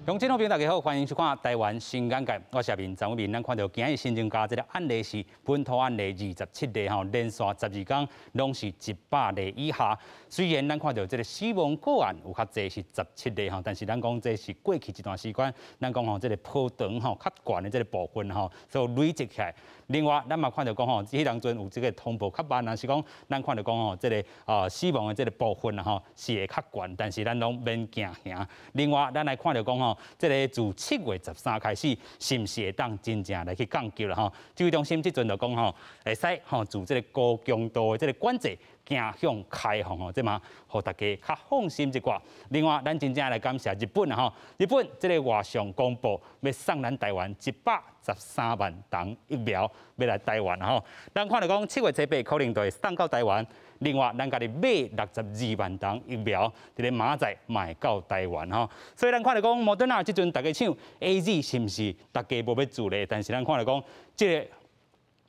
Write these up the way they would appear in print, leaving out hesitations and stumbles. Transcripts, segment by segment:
鄉親好朋友大家好，歡迎收看《台灣新眼界》，我是阿明張偉明。咱看著今日新增加這个案例是本土案例27例吼，連續12工攏是100例以下。雖然咱看著這个死亡個案有較濟是17例吼，但是咱講這是過去一段時間，咱講吼這个波長吼較懸的這个部分吼，所累積起來。另外，咱嘛看著講吼，彼當陣有這个通報較慢，若是講咱看著講吼，這个死亡的這个部分吼是會較懸，但是咱攏免驚嚇。另外，咱來看著講吼，這个自7月13開始，是毋是會當真正來去降級啦吼？指揮中心這陣就講吼，會使吼自這个高強度的這个管制走向開放吼，這嘛予大家較放心一寡。另外，咱真正來感謝日本啦吼，日本這个外相公布欲送咱台灣113萬筒疫苗，欲來台灣吼。咱看著講7月初八可能就會送到台灣。另外，咱家己買62萬筒疫苗，佇咧明仔載嘛會到台灣吼。所以咱看著講，莫德納這陣大家搶 AZ 是毋是大家無欲注咧？但是咱看著講，這个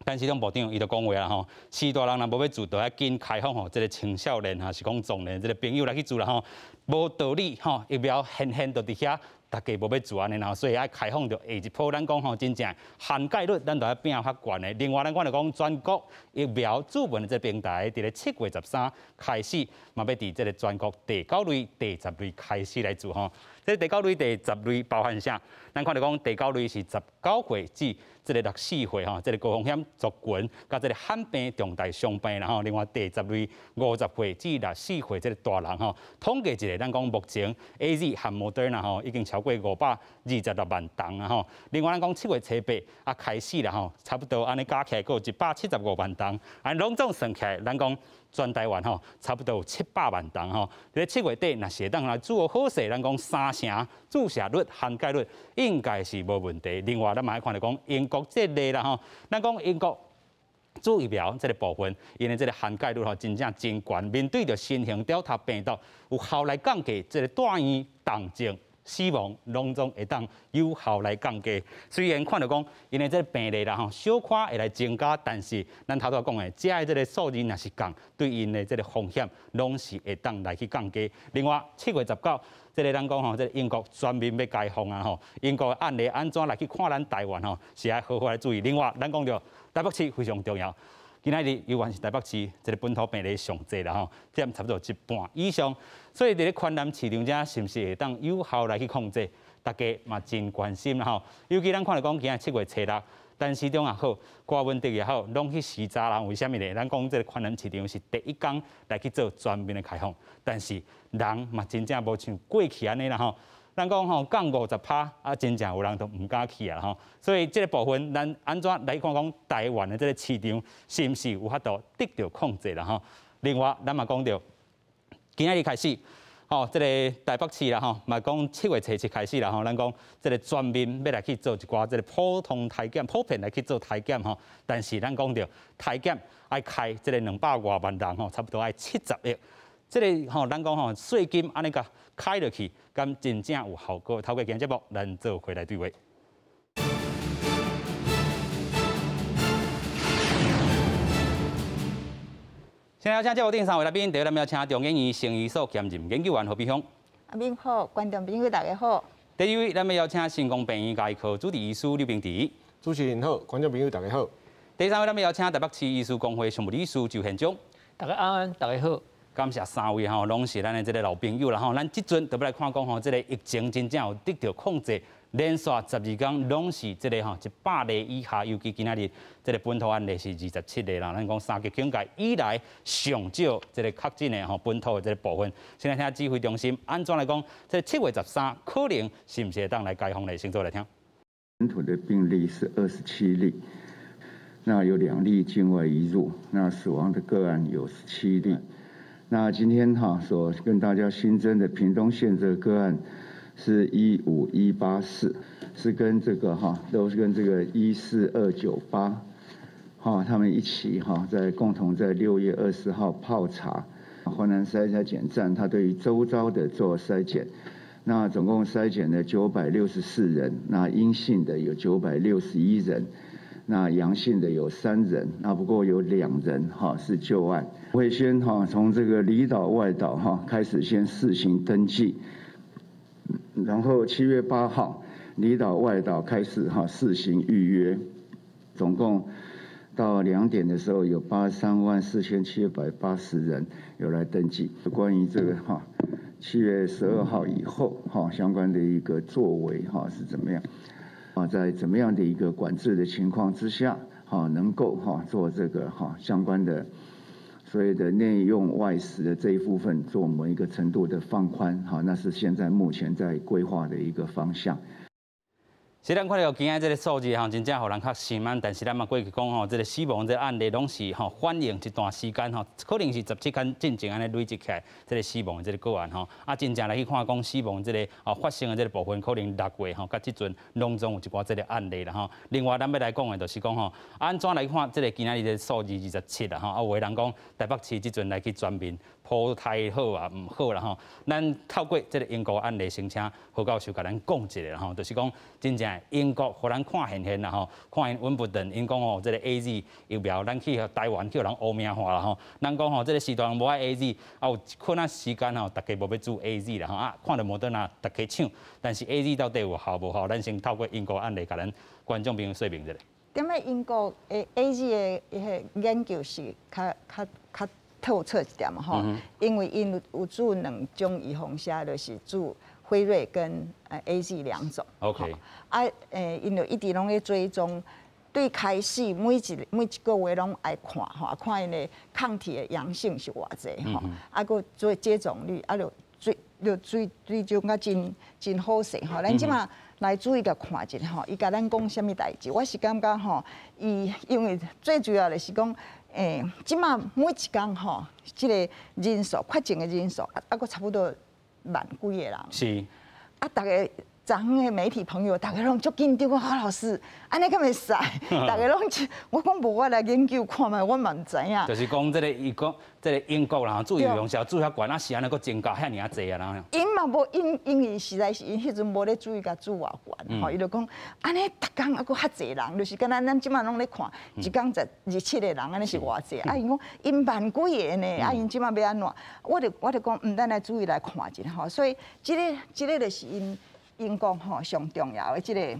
陳時中部長伊就講話啦吼，序大人若無欲注，就愛緊開放予這个青少年哈，是講壯年這个朋友來去注啦吼。無道理吼，疫苗現現就佇遐。大家無欲注按呢吼，所以愛開放著下一波。咱講吼，真正涵蓋率咱著愛拼較懸的。另外，咱看著講全國疫苗注文的這个平台，佇咧7月13開始，嘛欲佇這个全國第九類、第十類開始來做吼。這个第九類、第十類包含啥？咱看著講第九類是19歲至這个64歲吼，這个高風險族群，佮這个罕病重大傷病啦吼。另外第十類50歲至64歲這个大人吼，統計一下，咱講目前 AZ 和莫德納吼已經超過526萬筒啊吼。另外咱講7月初八啊開始啦吼，差不多按呢加起來閣有175萬筒，按攏總算起來，咱講全台灣吼差不多有700萬筒吼。佇咧7月底，若是會當來做好勢，咱講三成注射率涵蓋率應該是無問題。另外，咱嘛愛看著講英國這例啦吼，咱講英國注疫苗這个部分，𪜶的這个涵蓋率吼真正真懸，面對著新型 Delta 病毒，有效來降低這个住院重症、死亡攏總會當有效來降低。雖然看著講，𪜶的這个病例啦吼，小可會來增加，但是咱頭拄仔講的，遮的這个數字若是降，對𪜶的這个風險攏是會當來去降低。另外，7月19，這个咱講吼，這个英國全面欲開放啊吼，英國的案例按怎來去看咱台灣吼，是愛好好來注意。另外，咱講著台北市非常重要。今仔日猶原是台北市這个本土病例上濟啦吼，佔差不多一半以上，所以佇咧寬南市場遮是毋是會當有效來去控制？大家嘛真關心啦吼。尤其咱看著講今仔7月初六，陳時中也好，柯文哲也好，攏去視察人，為啥物咧？咱講這个寬南市場是第一工來去做全面的開放，但是人嘛真正無像過去按呢啦吼。咱講吼降50趴，啊，真正有人都毋敢去啊吼。所以這个部分，咱按怎來看講台灣的這个市場是毋是有法度得著控制啦吼？另外，咱嘛講著，今仔日開始，吼，這个台北市啦吼，嘛講7月初七開始啦吼，咱講這个全面欲來去做一寡這个普通篩檢，普遍來去做篩檢吼。但是咱講著篩檢愛開這个200外萬人吼，差不多愛70億。這个吼，咱講吼稅金按呢共開落去，敢真正有效果？透過今日節目，咱做伙來對話。現在邀請節目頂三位來賓，第一，咱們邀請中研院生醫所兼任研究員何美鄉。阿明好，觀眾朋友大家好。第二位，咱們邀請新光病院家醫科主治醫師劉明哲。主持人好，觀眾朋友大家好。第三位，咱們邀請台北市醫師公會常務理事周憲章。大家安，大家好。感謝三位吼，攏是咱的這个老朋友啦吼。咱這陣就欲來看講吼，這个疫情真正有得著控制，連續12工攏是這个吼100例以下，尤其今仔日這个本土案例是27例啦。咱講三級警戒以來上少這个確診的吼本土的這个部分。先來聽指揮中心按怎來講，這個7月13可能是毋是會當來解封咧？先做來聽。本土的病例是27例，那有2例境外移入，那死亡的個案有17例。那今天哈所跟大家新增的屏東縣這個個案是15184，是跟這個哈都是跟這個14298，哈他們一起哈在共同在6月20號泡茶，環南篩檢站，他對於周遭的做篩檢，那總共篩檢了964人，那陰性的有961人。那陽性的有3人，那不過有2人哈是舊案。會先哈從這個離島外島哈開始先試行登記，然後7月8號，離島外島開始哈試行預約，總共到2點的時候有834,780人有來登記。關於這個哈，7月12號以後哈相關的一個作為哈是怎麼樣？啊，在怎麼樣的一個管制的情況之下，哈能夠哈做這個哈相關的所謂的內用外食的這一部分做某一個程度的放寬，哈，那是現在目前在規劃的一個方向。是咱看著今仔這个數字吼，真正予人較心安。但是咱嘛過去講吼，這个死亡這个案例攏是吼反映一段時間吼，可能是17天進前按呢累積起來，這个死亡的這个個案吼。啊，真正來去看講死亡這个哦發生的這个部分，可能6月吼，佮這陣攏總有一寡這个案例啦吼。另外，咱欲來講的就是講吼，按怎來看這个今仔日的數字27啦吼？啊，有的人講台北市這陣來去全面普篩好啊，毋好啦吼。咱透過這个英國案例，先請何教授共咱講一下吼，就是講真正英國予咱看現現啦吼，看𪜶溫不頓，𪜶講吼，這个 AZ 疫苗，咱去台灣去予人污名化啦吼。咱講吼，這个時代無愛 AZ，啊有一困仔時間吼，大家無欲注 AZ 啦吼，啊看著莫德納逐家搶，但是 AZ 到底有效無效？咱先透過英國案例，共咱觀眾朋友說明一下。踮咧英國的 AZ 的彼个研究是較較較透徹一點嘛吼，因為𪜶有注兩種預防射，就是注輝瑞跟 AZ 兩種。 啊，𪜶就一直攏咧追蹤，對開始每一個月攏愛看吼，看𪜶的抗體的陽性是偌濟吼，啊，閣做接種率，啊，就追就追追蹤甲真真好勢吼。咱這馬來注意共看一下吼，伊共咱講啥物代誌？我是感覺吼，伊因為最主要就是講，這馬每一工吼，這个人數確診的人數，啊，閣差不多萬幾个人。啊，逐家昨昏的媒體朋友，逐家攏足緊張，講何老師，按呢敢會使？逐家攏，我講無，我來研究看覓，我嘛毋知影。就是講這个伊講這个英國啦，注預防射注遐懸，啊是按呢閣增加遐爾仔濟啊啦。𪜶嘛無，𪜶因為實在是𪜶彼陣無咧注意共注偌懸，吼，伊就講按呢逐工猶閣較濟人，就是敢若咱這馬攏咧看，一工27個人，按呢是偌濟？啊，𪜶講𪜶萬幾个呢，啊，𪜶這馬欲按怎？我就講，毋，咱來注意來看一下吼。所以這个這个就是𪜶英國吼上重要的這个，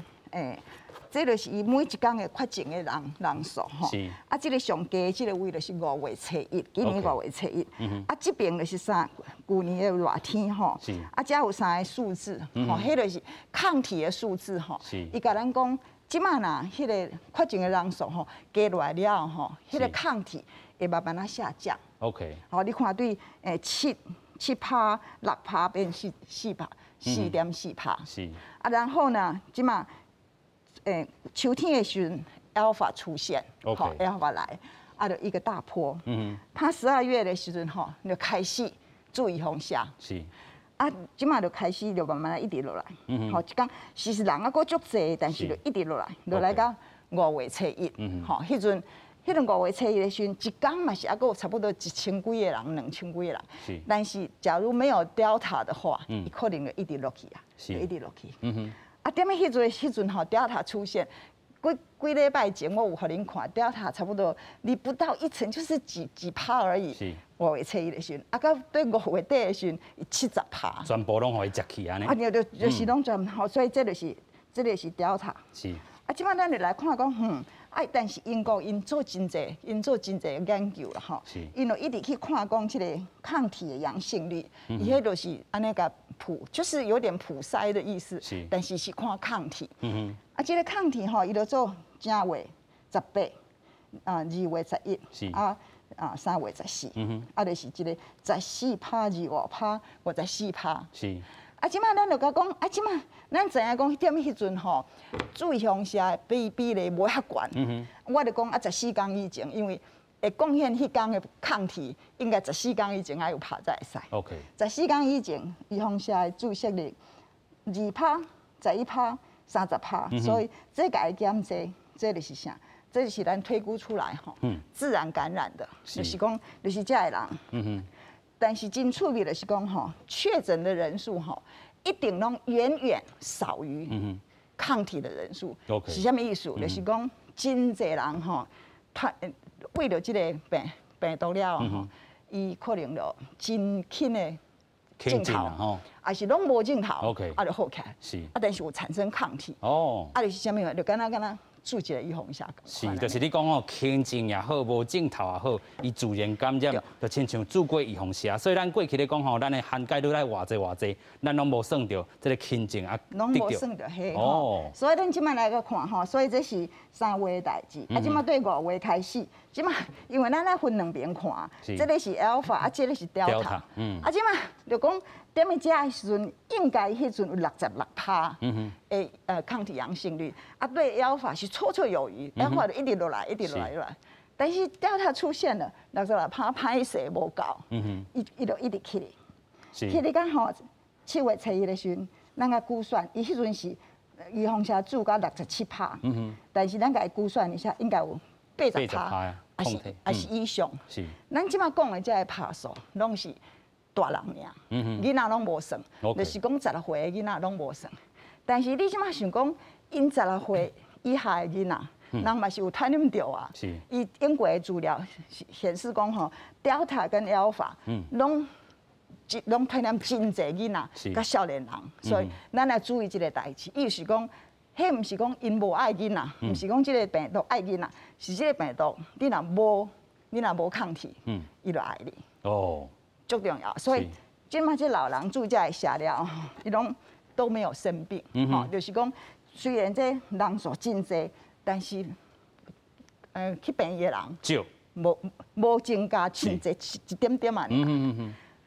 這就是伊每一工的確診的人數吼。啊，這个上低這个位就是5月初1，今年5月初1。啊，這邊就是三舊年的熱天吼。啊，這有三个數字，吼，彼就是抗體的數字吼。伊共咱講，這馬若彼个確診的人數吼加落來了吼，彼個抗體會慢慢仔下降。 好，你看對7%、6%變4%。4.4%。啊，然後呢，這馬，秋天的時陣，Alpha 出現，好，Alpha 來，啊，就一個大波。它12月的時陣吼，就開始注預防射。啊，這馬就開始就慢慢一直落來。好，一工其實人猶閣足濟，但是就一直落來，落來到5月初1。吼，彼陣五月初一的時陣，一工嘛是猶閣有差不多1000幾個人，2000幾個人。但是，假如沒有 Delta 的話，伊可能就一直落去啊，就一直落去。啊，踮咧彼陣吼，Delta 出現，幾幾禮拜前我有予恁看，Delta 差不多你不到一成，就是幾幾趴而已。5月初1的時陣，啊，到對5月底的時陣，70%。全部攏予伊食去按呢。啊，就是攏全吼，所以這个是 Delta。啊，這擺咱就來看講，啊，但是英國𪜶做真濟研究啦吼。𪜶就一直去看講這个抗體的陽性率，伊彼就是按呢共普，就是有點普篩的意思。但是是看抗體。啊，這个抗體吼，伊就做正月18，啊，2月11，啊啊3月14，啊，就是這个14%、25%、54%。啊，這擺咱就共講，啊，這擺咱知影講，踮彼陣吼，注預防射比例無遐懸。我就講啊，十四工以前，因為會貢獻彼工的抗體，應該十四工以前愛有拍才會使。 十四工以前，預防射的注射率2%、11%、30%，所以這共伊減濟，這就是啥？這就是咱推估出來吼，自然感染的，就是講，就是這个人。但是真趣味的是講吼，確診的人數吼，一定攏遠遠少於抗體的人數。是啥物意思？就是講真濟人吼，他為著這个病毒了吼，伊可能就真輕的症頭，抑是攏無症頭，啊就好起來。啊，但是有產生抗體。啊，就是啥物？就敢若敢若注一個預防射。是，就是你講吼，輕症也好，無症頭也好，伊自然感染，就親像注過預防射。所以咱過去咧講吼，咱的涵蓋率來偌濟偌濟，咱攏無算著這個輕症啊，攏無算著彼吼。所以咱這擺來閣看吼，所以這是3月的代誌，啊，這擺對5月開始，這擺因為咱愛分兩邊看，這個是 Alpha，啊，這個是 Delta，啊，這擺就講踮咧遮的時陣，應該彼陣有66趴的抗體陽性率，啊，對 Alpha 是綽綽有餘，Alpha 就一直落來，一直落來落來，但是 Delta 出現了，66趴歹勢無夠，伊伊就一直起咧，起咧講吼，7月初1的時陣，咱共估算，伊彼陣是預防射注到67趴，但是咱共伊估算一下，應該有80趴，抑是以上。咱這擺講的這个趴數，攏是大人爾，囡仔攏無算，就是講16歲的囡仔攏無算。但是你這擺想講，𪜶16歲以下的囡仔，人嘛是有傳染著啊。伊英國的資料顯示講吼，Delta 跟 Alpha，攏攏傳染真濟囡仔佮少年人，所以咱來注意這个代誌。意思是講，彼毋是講𪜶無愛囡仔，毋是講這个病毒愛囡仔，是這个病毒你若無抗體，伊就愛你。足重要，所以這擺這老人注這个射了，伊攏都沒有生病，吼，就是講雖然這人數真濟，但是，去病院的人少，無增加真濟一點點仔爾。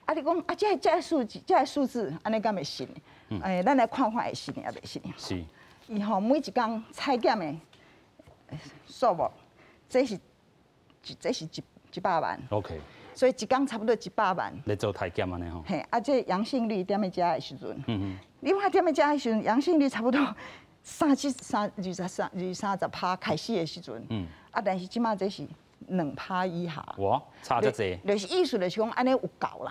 啊，你講啊，這個數字，按呢敢會信？咱來看看會信抑袂信？伊吼每一工採檢的數目，這是100萬。 所以一工差不多100萬。咧做篩檢按呢吼。嘿，啊，這陽性率踮咧遮的時陣，你看踮咧遮的時陣，陽性率差不多三七三二十三二三十趴開始的時陣，啊，但是這擺這是2趴以下。哇，差遮濟。就是意思就是講，按呢有夠啦。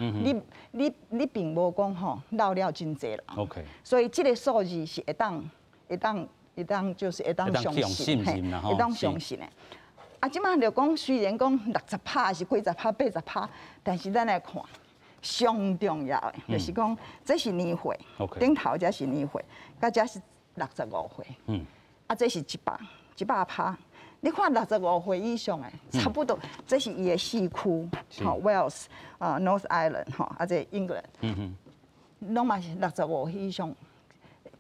你並無講吼漏了真濟人。 所以這個數字是會當就是會當相信，會當相信的。啊，這擺就講，雖然講60趴是幾十趴、80趴，但是咱來看，上重要的就是講，這是年歲，頂頭這是年歲，佮這是65歲，啊，這是100趴。你看65歲以上的，差不多，這是伊的四區，吼，Wales 啊，North Ireland 吼，啊，這 England，攏嘛是65歲以上，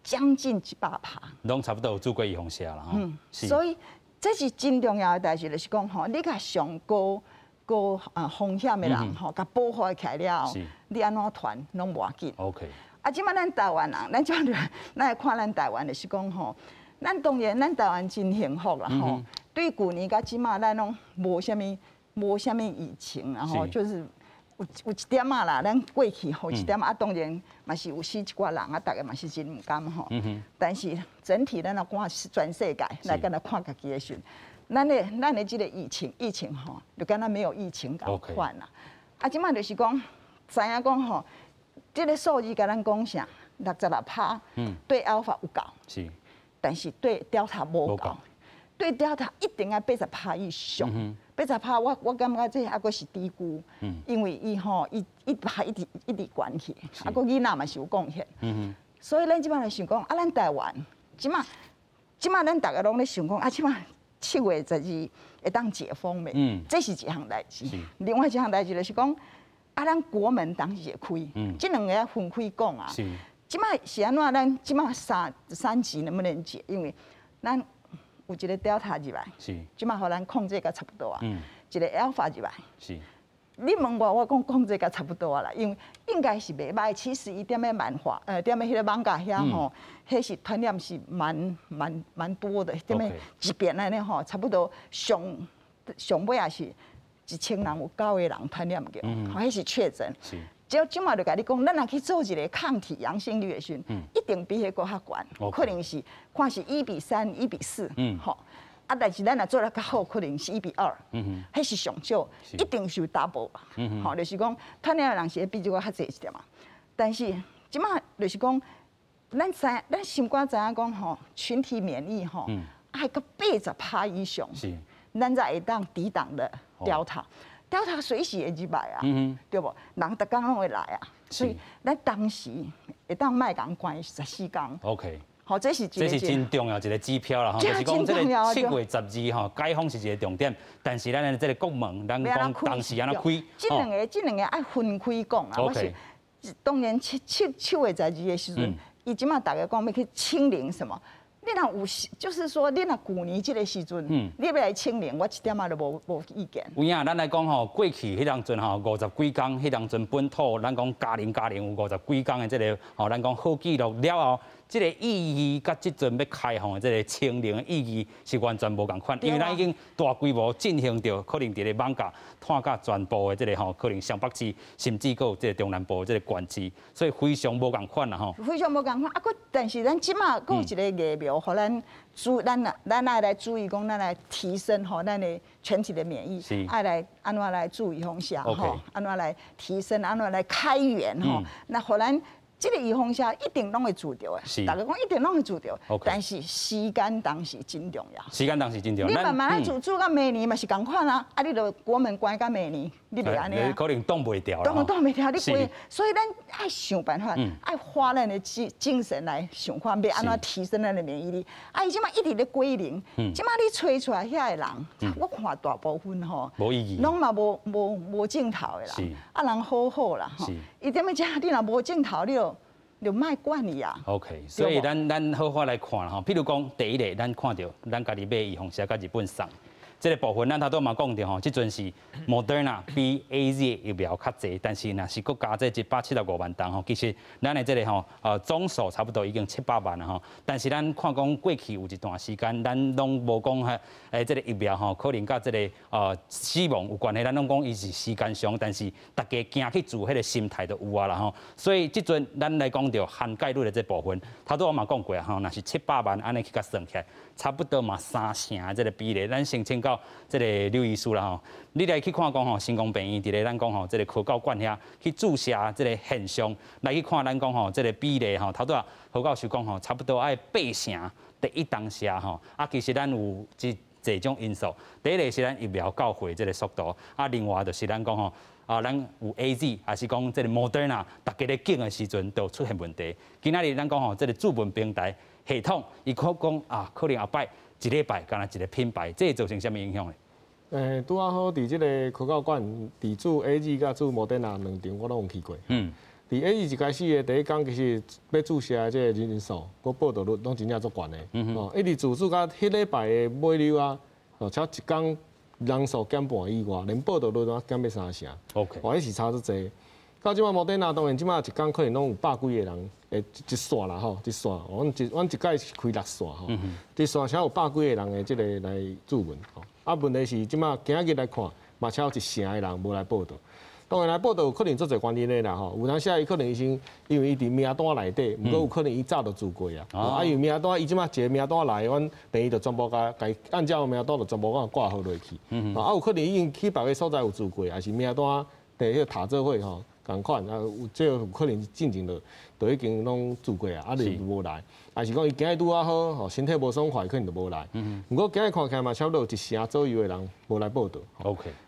將近100趴。攏差不多有注過預防射啦，吼。所以。這是真重要的代誌，就是講吼，你共上高高啊風險的人吼，共保護起來了後，你按怎傳攏無要緊。 啊，這擺咱台灣人，咱這擺咱來看咱台灣，就是講吼，咱當然咱台灣真幸福啦吼。對舊年到這擺，咱攏無啥物疫情，然後就是有一點仔啦，咱過去吼一點仔，啊，當然嘛是有死一寡人啊，逐家嘛是真毋甘吼。但是整體咱若看全世界來敢若看家己的時陣，咱的這個疫情吼，就敢若沒有疫情仝款啦。啊，這擺就是講，知影講吼，這個數字共咱講啥？66趴，對 Alpha 有夠，但是對 Delta 無夠，對 Delta 一定愛80趴以上。80趴，我感覺這猶閣是低估，因為伊吼伊一趴一直一直懸去，啊，閣囡仔嘛是有貢獻，所以咱這擺來想講，啊，咱台灣這擺咱逐家攏咧想講，啊，這擺7月12會當解封未？這是一項代誌。另外一項代誌就是講，啊，咱國門當時會開，這兩個愛分開講啊。這擺是按怎？咱這擺三級能不能解？因為咱有一個 Delta 入來，這擺予咱控制甲差不多啊。一個 Alpha 入來，你問我，我講控制甲差不多啊啦，因為應該是袂䆀。其實伊踮咧萬華，踮咧彼個艋舺遐吼，彼是傳染是蠻多的，踮咧一邊按呢吼，差不多上上尾也是1000人有九個人傳染著，吼，彼是確診。這擺就共你講，咱若去做一個抗體陽性率的時陣，一定比彼個較懸，可能是看是1比3、1比4，吼。啊，但是咱若做得較好，可能是1比2，彼是上少，一定是有 double，吼，就是講傳染的人是會比這個較濟一點嘛。但是這擺就是講，咱知咱心肝知影講吼，群體免疫吼，愛閣80趴以上，咱才會當抵擋的 Delta。Delta 隨時會入來啊，對無？人逐工攏會來啊，所以咱當時會當莫共關14工。 好，這是這是真重要一個指標啦，吼，就是講這個7月12吼解封是一個重點，但是咱的這個國門，咱講當時按怎開？這兩個愛分開講啊。我是當然7月12的時陣，伊這馬逐家講欲去清零什麼？你若有，就是說你若舊年這個時陣，你欲來清零，我一點仔都無意見。有影，咱來講吼，過去彼當陣吼50幾工，彼當陣本土，咱講加零加零有50幾工的這個吼，咱講好記錄了後，這個意義佮這陣欲開放的這個清零的意義是完全無仝款，因為咱已經大規模進行著，可能佇咧艋舺拖甲全部的這個吼，可能雙北市，甚至閣有這個中南部的這個縣市，所以非常無仝款啦吼。非常無仝款，啊，閣但是咱這馬閣有一個疫苗，予咱注，咱愛來注意講，咱來提升吼咱的全體的免疫，愛來按怎來注預防射吼，按怎來提升，按怎來開源吼，那予咱。這個預防射一定攏會做著的，逐家講一定攏會做著，但是時間當時真重要。時間當時真重要。你慢慢來做，做到明年嘛是仝款啊！啊，你著國門關到明年，你袂按呢啊？可能擋袂牢。擋袂牢，你關。所以咱愛想辦法，愛花咱的精神來想看，欲按怎提升咱的免疫力。啊，伊這馬一直咧歸零，這馬你揣出來遐的人，我看大部分吼，無意義，攏嘛無症頭的啦。啊，人好好啦，吼。伊點仔遮，你若無症頭，你就莫管伊啊。 OK，所以咱好好來看吼，譬如講第一个，咱看著咱家己買預防射佮日本送，這个部分咱頭拄嘛講著吼，這陣是 Moderna 比 AZ 疫苗較濟，但是若是閣加這175萬劑吼，其實咱的這个吼總數差不多已經700萬啦吼。但是咱看講過去有一段時間，咱攏無講哈，這个疫苗吼，可能佮這个死亡有關係，咱攏講伊是時間上，但是大家驚去注彼个心態就有啊啦吼。所以這陣咱來講著涵蓋率的這部分，頭拄我嘛講過啊吼，若是700萬按呢去共算起來，差不多嘛3成的這个比例，咱先請教這个劉醫師啦吼，你來去看講吼，成功病院佇咧咱講吼，這个科教館遐去注射這个現象，來去看咱講吼，這个比例吼，頭拄仔何教授講吼，差不多愛8成第一當時吼，啊，其實咱有這濟種因素，第一个是咱疫苗到貨這个速度，啊，另外就是咱講吼，啊，咱有 AZ，抑是講這个 Moderna，大家咧揀的時陣就出現問題。今仔日咱講吼，這个注文平台系統，伊可講啊，可能後擺一禮拜干焦一个品牌，這會造成啥物影響呢？拄仔好佇這个科教館，佇注 AZ 佮注莫德納兩場，我攏有去過。佇 AZ 一開始的第一工，其實欲注射的這个人數，閣報到率攏真正足懸的。哦，一直注注到彼禮拜的尾溜啊，哦，才一工人數減半以外，連報到率都減欲3成。 哦，彼是差足濟。到這馬莫德納當然這馬一工可能攏有百幾個人會一線啦吼，一線，阮一屆是開六線吼，一線才有百幾個人的這个來注文吼。啊，問題是這馬今仔日來看，嘛才有1成的人無來報到。當然來報到有可能足濟原因的啦吼，有當時伊可能醫生因為伊佇名單內底，毋過有可能伊早就注過啊。啊，因為名單伊這馬一個名單來，阮病院就全部共共按照名單就全部共掛號落去。啊，有可能已經去別个所在有注過，抑是名單佇彼個塔做伙吼。仝款啊，有這個有可能進前就已經攏注過啊，啊就無來，抑是講伊今日拄仔好吼，身體無爽快，可能就無來。毋過今日看起來嘛，差不多有1成左右的人無來報到。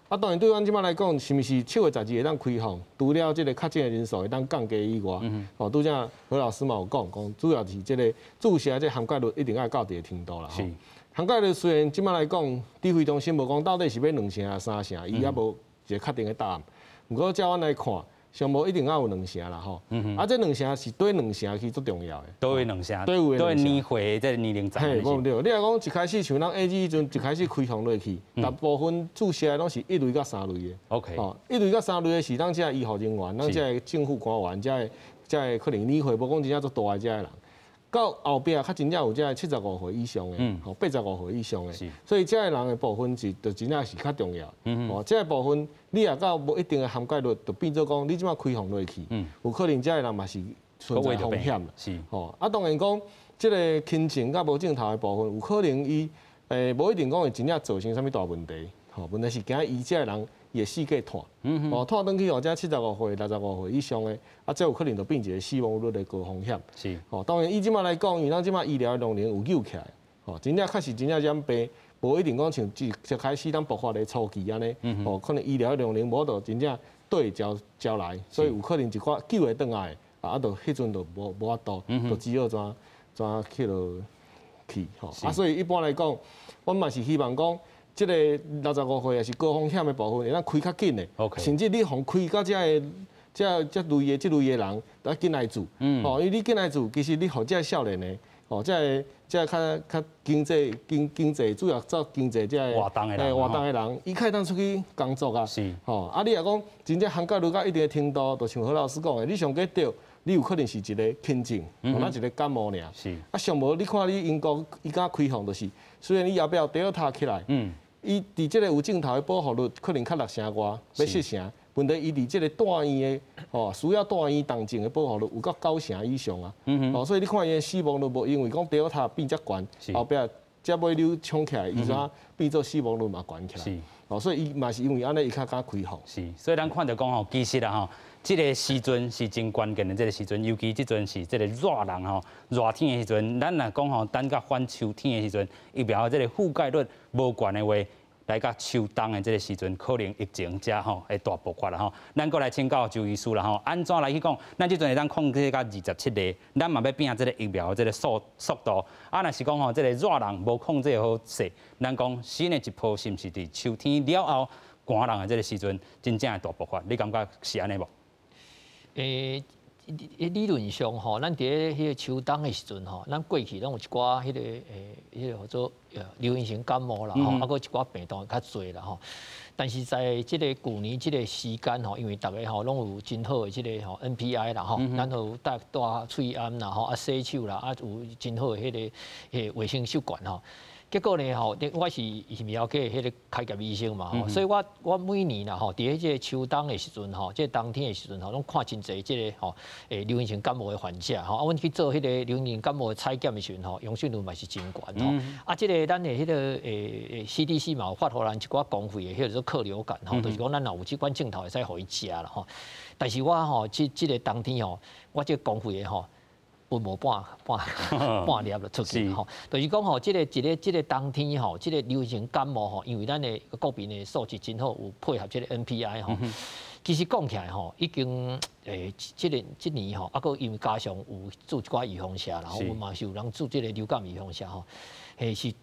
啊，當然對阮這馬來講，是毋是7月12會當開放？除了這个確診的人數會當降低以外，吼，拄才何老師嘛有講，講主要是這个注射這涵蓋率一定愛到一个程度啦。涵蓋率雖然這馬來講，指揮中心無講到底是欲2成抑3成，伊猶無一个確定的答案。毋過照阮來看，上無一定愛有2成啦吼，啊，這兩成是對兩成其實足重要的。佗位兩成？佗位年歲這个年齡層。嘿，無毋對。你若講一開始像咱 AZ 彼陣一開始開放落去，大部分注射的攏是一類佮三類的。 吼，一類佮三類的是咱這醫護人員，咱這政府官員，這個可能年歲無講真正足大的這个人。到後壁較真正有這75歲以上的，吼85歲以上的，所以這个人的部分是就真正是較重要。哦，這个部分你若到無一定的涵蓋率，就變做講你這馬開放落去，有可能這个人嘛是存在風險啦。吼，啊，當然講這个輕症佮無症頭的部分，有可能伊無一定講會真正造成啥物大問題。吼，問題是驚伊這个人伊會四界傳，哦，傳轉去予這75歲、65歲以上的，啊，這有可能就變一个死亡率的高風險。吼，當然以這馬來講，因為咱這馬醫療的量能有救起來，吼，真正確實真正染病，無一定講像一開始咱爆發的初期按呢，哦，可能醫療量能無法度真正對焦焦來，所以有可能一寡救會轉來，啊，就彼陣就無無法度，就只好怎怎去落去吼。啊，所以一般來講，阮嘛是希望講，這个65歲也是高風險的部分，會當開較緊的，甚至你予開到這个這這類的這類的人，來進來注，吼，因為你進來注，其實你予這个少年的，吼，這个這个較較經濟經經濟主要做經濟這个活動的人，活動的人，伊較會當出去工作啊，吼，啊，你若講真正涵蓋率到一定的程度，就像何老師講的，你上過著，你有可能是一个輕症，或者一个感冒爾。啊，上無你看你英國伊敢開放，就是雖然伊後壁有 Delta 起來，伊佇這个有症頭的保護率可能較六成外，欲七成。問題伊佇這个住院的，吼，需要住院重症的保護率有到九成以上啊。哦，所以你看伊的死亡率無因為講 Delta 變遮懸，後壁這尾流衝起來，伊怎變做死亡率嘛懸起來。哦，所以伊嘛是因為按呢，伊較敢開放。是，所以咱看著講吼，其實啊吼，這个時陣是真關鍵的，這个時陣，尤其這陣是這个熱人吼，熱天的時陣，咱若講吼，等到反秋天的時陣，疫苗這个覆蓋率無懸的話，來到秋冬的這个時陣，可能疫情才吼會大爆發啦吼。咱閣來請教周醫師啦吼，按怎來去講？咱這陣會當控制到27例，咱嘛欲拼這个疫苗的這个速速度。啊，若是講吼，這个熱人無控制好勢，咱講新的一波是毋是佇秋天了後寒人的這个時陣，真正會大爆發？你感覺是按呢無？欸，理論上吼，咱佇咧彼个秋冬的時陣吼，咱過去攏有一寡彼个欸，彼个叫做流行性感冒啦吼，啊，閣一寡病毒較濟啦吼。但是在這个舊年這个時間吼，因為逐个吼攏有真好的這个吼 NPI 啦吼，咱有戴戴喙罨啦吼，啊洗手啦，啊有真好的彼个彼個衛生習慣吼。結果呢吼，我是廟街彼個開業醫生嘛吼，所以我我每年啦吼，佇彼這個秋冬的時陣吼，這個冬天的時陣吼，攏看真濟這个吼，欸流行性感冒的患者吼，啊，阮去做彼个流行性感冒的採檢的時陣吼，陽性率嘛是真懸吼。啊，這个咱的彼个欸 CDC 嘛有發予咱一寡公費的彼个做克流感吼，就是講咱若有這款症頭會使予伊食啦吼。但是我吼，這這个冬天吼，我這個公費的吼，分無半半半粒就出去吼，就是講吼，這个一个這个冬天吼，這个流行感冒吼，因為咱的國民的素質真好，有配合這个 NPI 吼。其實講起來吼，已經欸，這个這年吼，啊，閣因為加上有注一寡預防射啦，阮嘛是有人注這个流感預防射吼，欸是。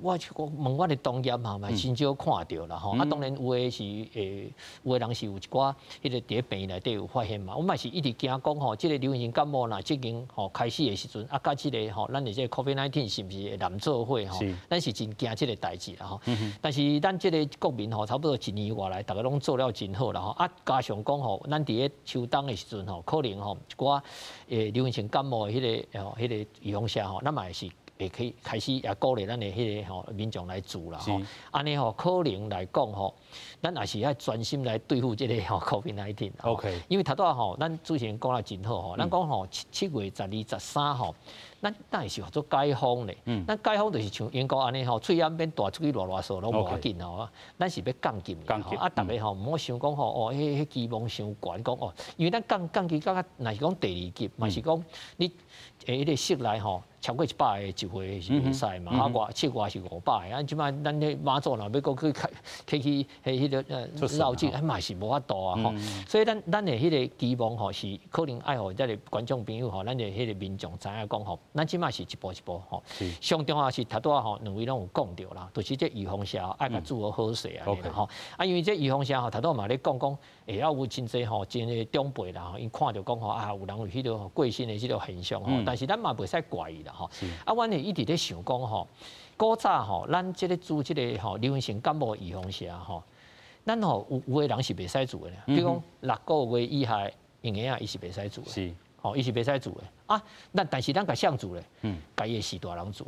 我我問阮的同業吼，嘛真少看著啦吼。啊，當然有的是欸，有的人是有一寡彼个佇咧病院內底有發現嘛。我嘛是一直驚講吼，這个流行性感冒若這間吼開始的時陣，啊，佮這个吼，咱的這个 COVID-19 是毋是會連做伙吼？咱是真驚這个代誌啦吼。但是咱這个國民吼，差不多一年外來，逐个攏做了真好啦吼。啊，加上講吼，咱佇咧秋冬的時陣吼，可能吼一寡欸流行性感冒的彼个吼，彼個預防射吼，咱嘛是會可以開始也鼓勵咱的彼个吼民眾來注啦吼，按呢吼可能來講吼，咱也是愛專心來對付這个吼 COVID-19。 因為頭拄仔吼，咱主持人講得真好吼，咱講吼七七月十二、十三吼，咱當然是叫做解封咧。咱解封就是像英國按呢吼，喙罨免帶出去賴賴數攏無要緊吼，咱是欲降級吼，啊，逐个吼毋好想講吼，哦，彼彼期望傷懸，講哦，因為咱降降級到較，若是講第二級，嘛是講你欸彼个室內吼。超過100个集會是袂使嘛，啊外室外是500个，啊這擺咱彼媽祖若欲閣去開去去彼彼个繞境，啊嘛是無法度啊吼。所以咱咱的彼个期望吼是可能愛予這个觀眾朋友吼，咱的彼个民眾知影講吼，咱這擺是一步一步吼。上重要是頭拄仔吼兩位攏有講著啦，就是這預防射愛共注好好勢按呢啦吼。啊，因為這預防射吼，頭拄仔嘛咧講講，會曉有真濟吼，真濟長輩啦吼，𪜶看著講吼啊，有人有彼个過身的這个現象吼，但是咱嘛袂使怪伊啦。啊，阮會一直咧想講吼，古早吼，咱這个注這个吼流行性感冒預防射吼，咱吼有有的人是袂使注的，比如講6個月以下嬰兒仔，伊是袂使注的，吼，伊是袂使注的。啊，咱但是咱共誰注咧？共伊的序大人注。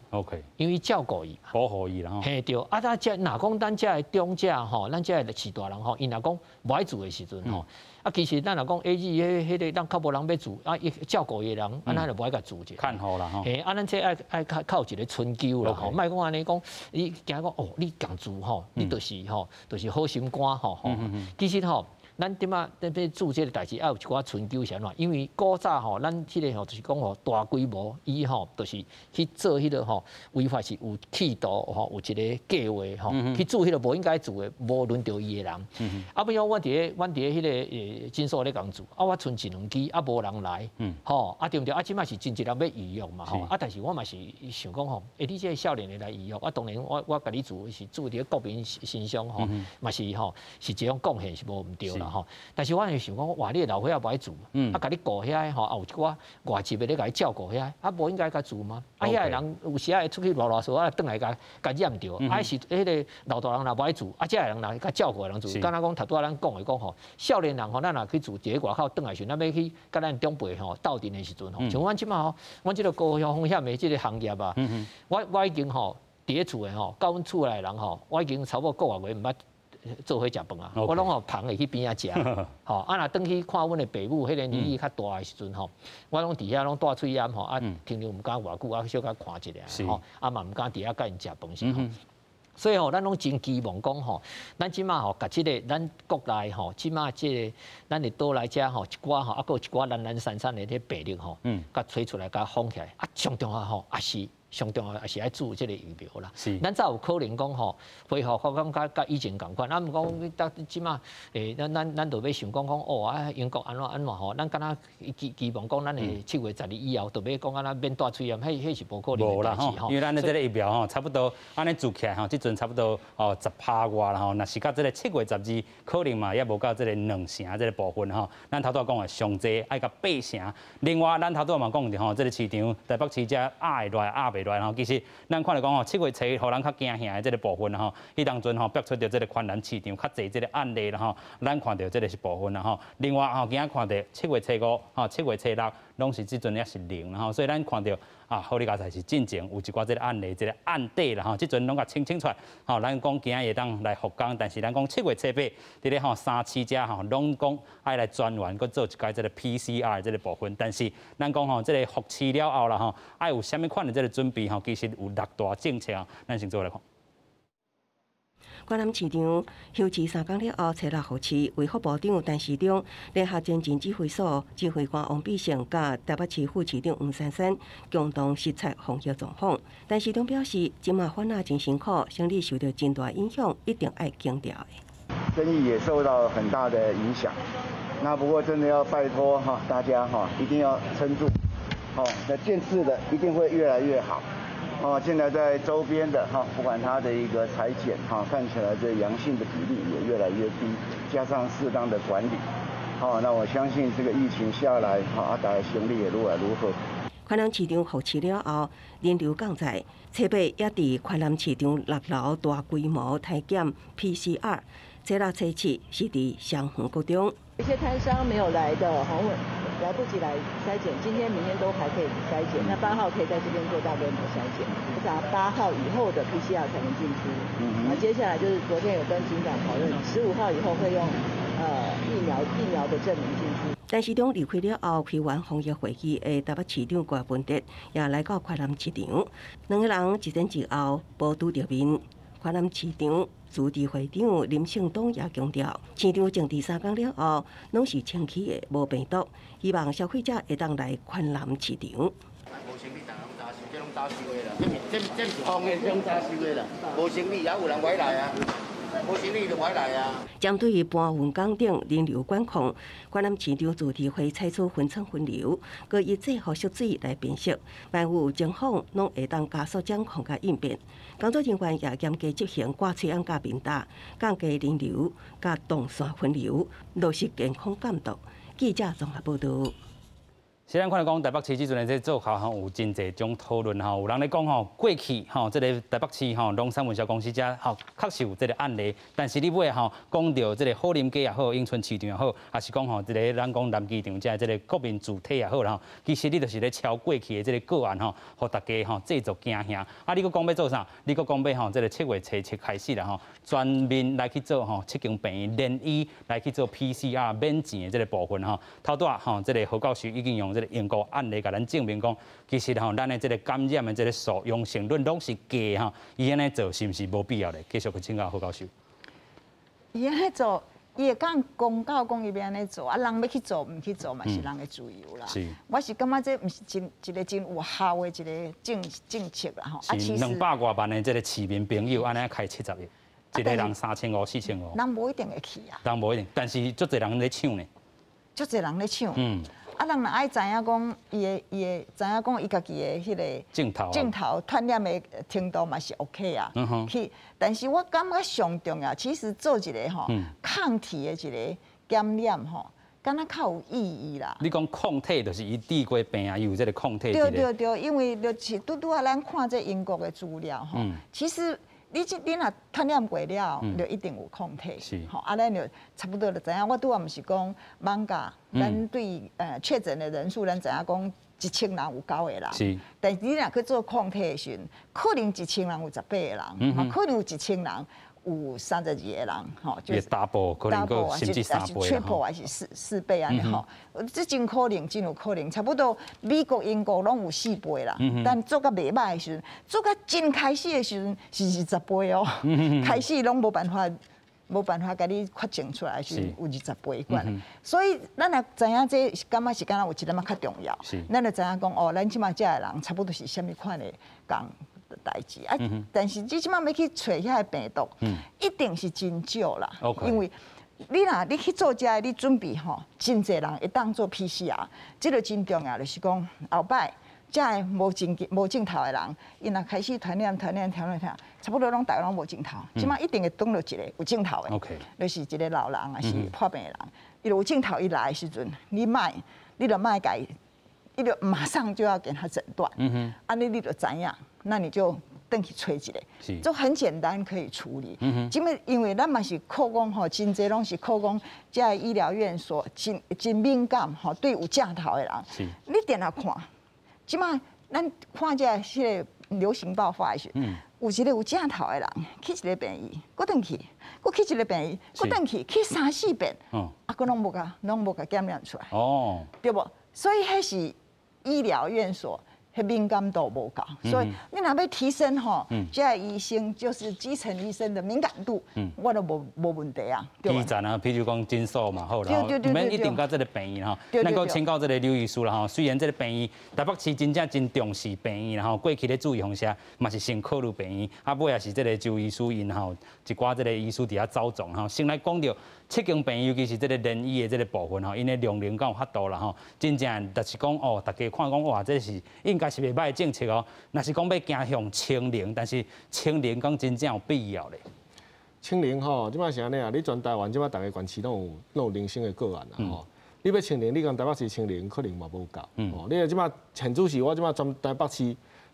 因為照顧伊，保護伊啦吼。嘿對，啊，咱這若講咱這的長者吼，咱這的序大人吼，𪜶若講無愛注的時陣吼，啊，其實咱若講 AZ 彼彼個咱較無人欲注，啊，伊照顧伊的人，啊，咱就無愛共注者。看好啦吼。嘿，啊，咱這愛愛較較有一個春秋啦吼，莫講按呢講，你驚講哦，你共注吼，你就是吼，就是好心肝吼吼。其實吼，咱這馬咧欲做這个代誌，愛有一寡春秋是按怎？因為古早吼，咱彼个吼就是講吼大規模，伊吼就是去做彼个吼違法是有企圖吼，有一个計劃吼去做彼个無應該做的，無輪著伊的人。啊，比如阮佇咧阮佇咧彼个診所咧共做，啊，我賰一兩支，啊，無人來，吼，啊對毋對？啊，這馬是真濟人欲預約嘛，吼，啊，但是我嘛是想講吼，欸，你這个少年的來預約，啊，當然我我共你做是做佇咧國民身上吼，嘛是吼是一種貢獻是無毋對啦吼。但是我是想講，哇，你的老歲仔無愛住，啊，共你顧遐吼，啊有一寡外籍的咧共你照顧遐，啊，無應該共住嗎？啊，遐个人有時會出去囉囉嗦，啊，轉來共共染著，啊，是彼个老大人若無愛住，啊，這个人若共照顧的人住，敢若講頭拄仔咱講的講吼，少年人吼，咱若去住佇咧外口轉來時，咱欲去共咱長輩吼鬥陣的時陣吼，像阮這馬吼，阮這个高風險的這个行業啊，我我已經吼佇咧厝的吼，佮阮厝內人吼，我已經差不多個月毋捌做伙食飯啊，我攏吼捧會去邊仔食，吼啊若轉去看阮的爸母，彼个年紀較大的時陣吼，我攏佇遐攏帶喙罨吼，啊停留毋敢偌久，啊小可看一下吼，啊嘛毋敢佇遐佮𪜶食飯是吼。所以吼，咱攏真期望講吼，咱這馬吼，共這个咱國內吼，這馬這个咱的島內遮吼，一寡吼，啊閣有一寡零零散散的這病例吼，共揣出來，共封起來，啊上重要吼，也是上重要，也是愛注這个疫苗啦。咱才有可能講吼，恢復我感覺佮以前仝款。啊，毋講到這馬，咱咱咱就欲想講講哦啊，英國按怎按怎吼，咱敢若期期望講咱的7月12以後，就欲講按怎免戴喙罨，彼彼是無可能的代誌吼。因為咱的這个疫苗吼，差不多按呢注起來吼，這陣差不多哦10%外啦吼。若是到這个7月12，可能嘛也無到這个2成這个部分吼。咱頭拄仔講的上濟愛到8成。另外，咱頭拄仔嘛講著吼，這个市場台北市遮壓會落來，壓袂落來吼。其實咱看著講吼，7月初予人較驚嚇的這个部分吼，彼當陣吼爆出著這个環南市場較濟這个案例啦吼。咱看著這个是部分啦吼。另外吼，今仔看著7月初5吼，7月初6，攏是這陣也是零吼，所以咱看著啊，好利佳哉是進前有一寡這个案例，這个案底啦吼，這陣攏共清清出來。吼，咱講今仔會當來復工，但是咱講7月初8，佇咧吼三市遮吼，攏講愛來專員閣做一擺這个 PCR 這个部分。但是咱講吼，這个復市了後啦吼，愛有啥物款的這个準備吼，其實有六大政策，咱先做來看。關南市場休市3工了後，初六復市，衛福部長陳時中聯合前進指揮所指揮官王必勝，佮台北市副市長黃珊珊共同視察防疫狀況。陳時中表示，這馬販仔真辛苦，生意受到真大影響，一定愛扛牢的。生意也受到很大的影響。那不過真的要拜託哈大家哈，一定要撐住，哦，那漸次的一定會越來越好。哦，現在在周邊的哈，不管它的一個採檢哈，看起來這陽性的比例也越來越低，加上適當的管理，好，那我相信這個疫情下來，哈，大家生意也愈來愈好。環南市場復市了後，人流降載，初八也佇環南市場六樓大規模篩檢 PCR，初六、初七是佇雙園國中。一些攤商沒有來的，來不及來篩檢，今天、明天都還可以篩檢。那八號可以在這邊做大規模篩檢，查8號以後的 PCR 才能進出。那接下來就是昨天有跟警長討論，15號以後會用疫苗的證明進出。陳時中離開了後，開完防疫會議的台北市長柯文哲也來到環南市場，兩个人一前一後無拄著面。環南市場自治會長林勝東也強調，市場靜置3工了後，攏是清氣的，無病毒，希望消費者會當來環南市場。無生理，逐家攏早收，這攏早收的啦。這這這是風的，這攏早收的啦。無生理也有人愛來啊，無生理就無愛來啊。針對搬運崗頂人流管控，環南市場自治會採取分層分流，閣以制服色水來辨識，萬有情況攏會當加速掌控佮應變。工作人員也嚴格執行掛喙罨佮面罩，降低人流佮動線分流，落實健康監督。記者綜合報導。是咱看著講台北市這陣的這做法吼，有真濟種討論吼，有人咧講吼，過去吼，這个台北市吼，龍山運銷公司遮吼，確實有這个案例，但是你尾吼講著這个好林街也好，永春市場也好，抑是講吼，這个咱講南機場遮這个國民主體也好啦吼，其實你就是咧超過去的這个個案吼，予大家吼製造驚嚇。啊，你閣講欲做啥？你閣講欲吼，這个7月初7開始啦吼，全面來去做吼，七間病院聯醫來去做 PCR 免錢的這个部分吼。頭拄仔吼，這个何教授已經用這个英國案例共咱證明講，其實吼，咱的這个感染的這个數陽性率攏是假吼，伊按呢做是毋是無必要的？繼續去請教何教授。伊按呢做，伊會講公告講伊欲按呢做，啊，人欲去做毋去做嘛是人的自由啦。我是感覺這毋是真一個真有效的一個政策啦吼。啊，是200外萬的這個市民朋友按呢開70億，一個人3500、4500。人無一定會去啊。人無一定，但是足濟人咧搶呢。足濟人咧搶。啊，人若愛知影講，伊會知影講，伊家己的彼個症頭症頭傳染的程度嘛是 OK 啊。去，但是我感覺上重要，其實做一個吼抗體的一個檢驗吼，敢若較有意義啦。你講抗體就是伊治過病啊，有這個抗體。對對對，因為就是拄拄仔咱看這英國的資料吼，其實。你若傳染過了，就一定有抗體。吼，啊，咱就差不多就知影。我拄仔毋是講艋舺，咱對確診的人數，咱知影講1000人有9個人。但是你若去做抗體的時陣，可能1000人有18個人，嘛可能有1000人有32個人，吼，就是 double，可能閣甚至3倍，triple 還是四倍按呢吼，這真可能，真有可能，差不多美國、英國攏有4倍啦。但做甲袂䆀的時陣，做甲真開始的時陣是20倍哦，開始攏無辦法，無辦法共你確診出來是有20倍懸。所以咱若知影這感覺是敢若有一點仔較重要。咱就知影講哦，咱這馬遮的人差不多是啥物款的仝代誌啊，但是你這馬欲去揣遐个病毒，一定是真少啦。因為你若你去做這个，你準備吼，真濟人會當做 PCR，這個真重要，就是講後擺遮个無症頭的人，伊若開始傳染、傳染、傳染、傳染，差不多攏逐家攏無症頭，這馬一定會擋著一個有症頭的，就是一個老人抑是破病的人，伊有症頭伊來的時陣，你就莫共伊，伊就馬上就要給他診斷，按呢你就知影。那你就轉去揣一個，就很簡單可以處理。因為咱嘛是靠講吼，真濟攏是靠講，這个醫療院所真真敏感吼，對有症頭的人，你定定看，這馬咱看這彼個流行爆發的時，有一個有症頭的人去一个病院，閣轉去，閣去一個病院，閣轉去，去三四遍，啊，閣攏無共檢驗出來，對無？所以彼是醫療院所。彼敏感度無夠，所以你若欲提升吼，這个醫生就是基層醫生的敏感度，我都無問題啊。基層啊，譬如講診所嘛好啦，毋免一定到這个病院吼。咱閣請教這个劉醫師啦吼，雖然這个病院台北市真正真重視病院啦吼，過去咧注意放射嘛是先考慮病院，啊尾也是這个周醫師𪜶吼，一寡這个醫師佇遐走動吼。先來講著七間病院，尤其是這個聯醫的這個部分吼，𪜶的量能敢有法度啦吼，真正就是講哦，大家看講哇，這是應該是袂䆀的政策哦。若是講欲走向清零，但是清零敢真正有必要咧？清零吼，這擺是按呢啊？你全台灣這擺逐个縣市攏有零星的個案啦吼。你欲清零，你共台北市清零可能嘛無夠。哦，你這擺現主是我這擺全台北市，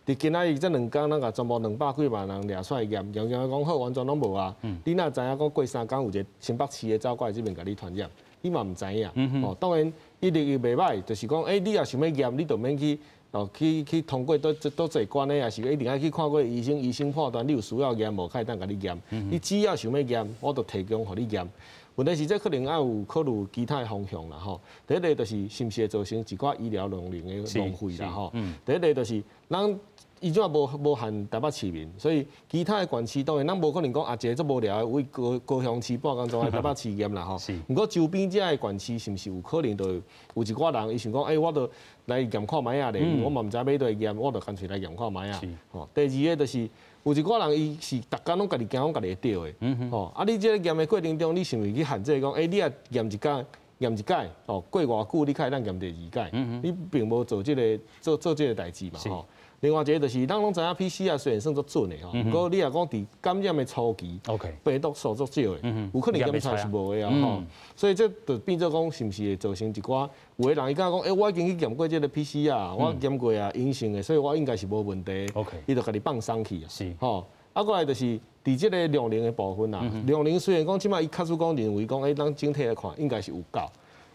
佇今仔日這兩工，咱共全部200幾萬人掠出來驗，驗驗講好，完全攏無啊。你哪知影講過3工有一個新北市的走過來這邊共你傳染？你嘛毋知影。哦，當然伊日袂䆀，就是講，欸，你若想欲驗，你就免去。哦，去通過佗佗一關的，抑是一定愛去看過醫生，醫生判斷你有需要驗無，才會當共你驗。你只要想欲驗，我就提供予你驗。問題是這可能愛有考慮其他的方向啦吼。第一個就是是毋是會造成一寡醫療量能的浪費啦吼。第二個就是咱伊這馬無限台北市民，所以其他的縣市當然咱無可能講啊，一个足無聊的為高雄市半工鐘來台北市驗啦吼。毋過周邊這个縣市是毋是有可能就有一寡人伊想講，欸，我就來驗看覓仔咧，我嘛毋知欲佗位驗，我就乾脆來驗看覓仔。吼，第二个就是有一寡人伊是逐工攏家己驚講家己會著的，吼，啊，你這个驗的過程中，你是毋是去限制講，欸，你若驗一工？驗一擺，哦，過偌久你才會當驗第二擺？你並無做這个做這个代誌嘛，吼。另外一个就是，咱攏知影 PCR 雖然算足準的吼，毋過你若講佇感染的初期，病毒數足少的，有可能檢出來是無的啊，吼。所以這就變做講，是毋是會造成一寡有的人伊敢講，欸，我已經去驗過這個 PCR，我驗過啊，陰性的，所以我應該是無問題。伊就家己放鬆去啊，吼。啊，過來就是佇這个量能的部分啦，量能雖然講這馬伊確實講認為講，欸，咱整體來看應該是有夠，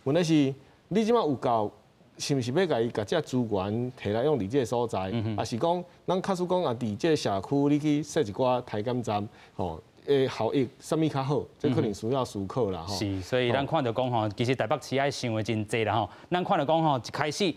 問題是你這馬有夠，是毋是欲共伊共這資源提來用佇這个所在，抑是講咱假使講啊，佇這个社區你去設一寡篩檢站，吼，的效益，啥物较好？這可能需要思考啦。是，所以咱看著講吼，其實台北市愛想的真濟啦吼。咱看著講吼，一開始6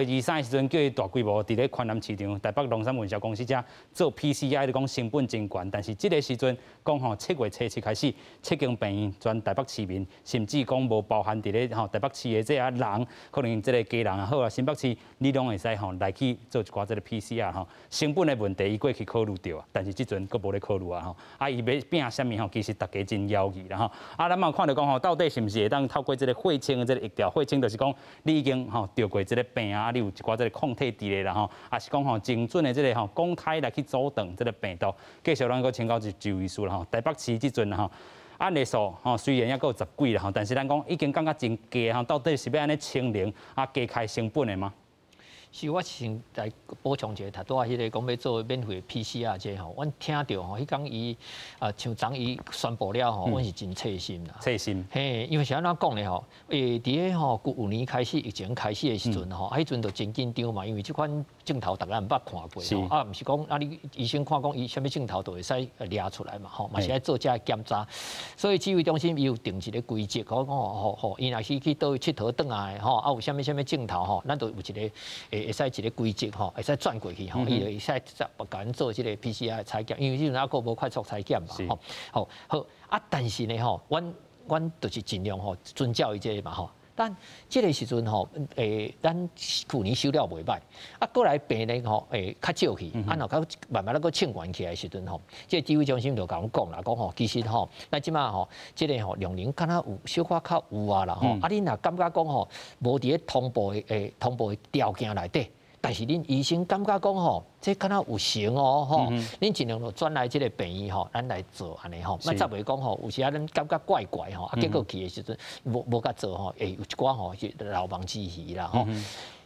月23的時陣，叫伊大規模佇咧寬南市場、台北龍山運銷公司遮做 PCR，就講成本真懸。但是這個時陣講吼，7月初7開始，七間病院全台北市民，甚至講無包含佇咧吼台北市的這啊人，可能這個家人也好啊，新北市你攏會使吼來去做一寡這個 PCR 吼，成本的問題伊過去考慮著啊，但是這陣閣無咧考慮啊吼，啊伊欲拚啥物吼，其實大家真猶豫啦吼。啊，咱嘛看著講吼，到底是毋是會當透過這個血清的這個疫調？血清就是講你已經吼著過這個病啊，你有一寡這個抗體佇咧啦吼，抑是講吼精準的這個吼抗體來去阻斷這個病毒。繼續咱閣請教周醫師啦吼，台北市這陣吼。案例數吼雖然猶閣有十幾啦吼，但是咱講已經感覺真低吼，到底是欲按呢清零啊，加開成本的嗎？是我先來補充一下，頭拄仔彼个講欲做免費 PCR 這吼，阮聽著吼，彼工伊啊像昨伊宣布了吼，阮是真切心啦。切心。嘿，因為是按怎講咧吼？佇咧吼，舊年開始疫情開始的時陣吼，啊，彼陣就真緊張嘛，因為這款症頭逐家毋捌看過吼，啊，毋是講啊，你醫生看講伊啥物症頭就會使掠出來嘛，吼，嘛是愛做這个檢查。所以指揮中心伊有定一个規則，講講吼吼，伊若是去佗位𨑨迌轉來吼，啊有啥物啥物症頭吼，咱就有一个會使一个規則吼，會使轉過去吼，伊就會使再共阮做這個 PCR 採檢，因為彼陣猶閣無快速採檢嘛，吼，好，好啊，但是呢吼，阮就是盡量吼遵照伊這個嘛吼。但這個時陣吼，咱去年收了袂䆀，啊，過來病例吼，較少去，啊，若較慢慢仔閣清懸起來的時陣吼，這個指揮中心就共阮講啦，講吼，其實吼，咱這馬吼，這個吼量能敢若有小可較有啊啦吼，啊，恁若感覺講吼，無佇咧通報的通報的條件內底，但是恁醫生感覺講吼，這敢若有成哦吼，恁盡量就轉來這個病院吼，咱來做按呢吼，莫再袂講吼，有時啊咱感覺怪怪吼，啊結果去的時陣無無共做吼，會有一寡吼是漏網之魚啦吼。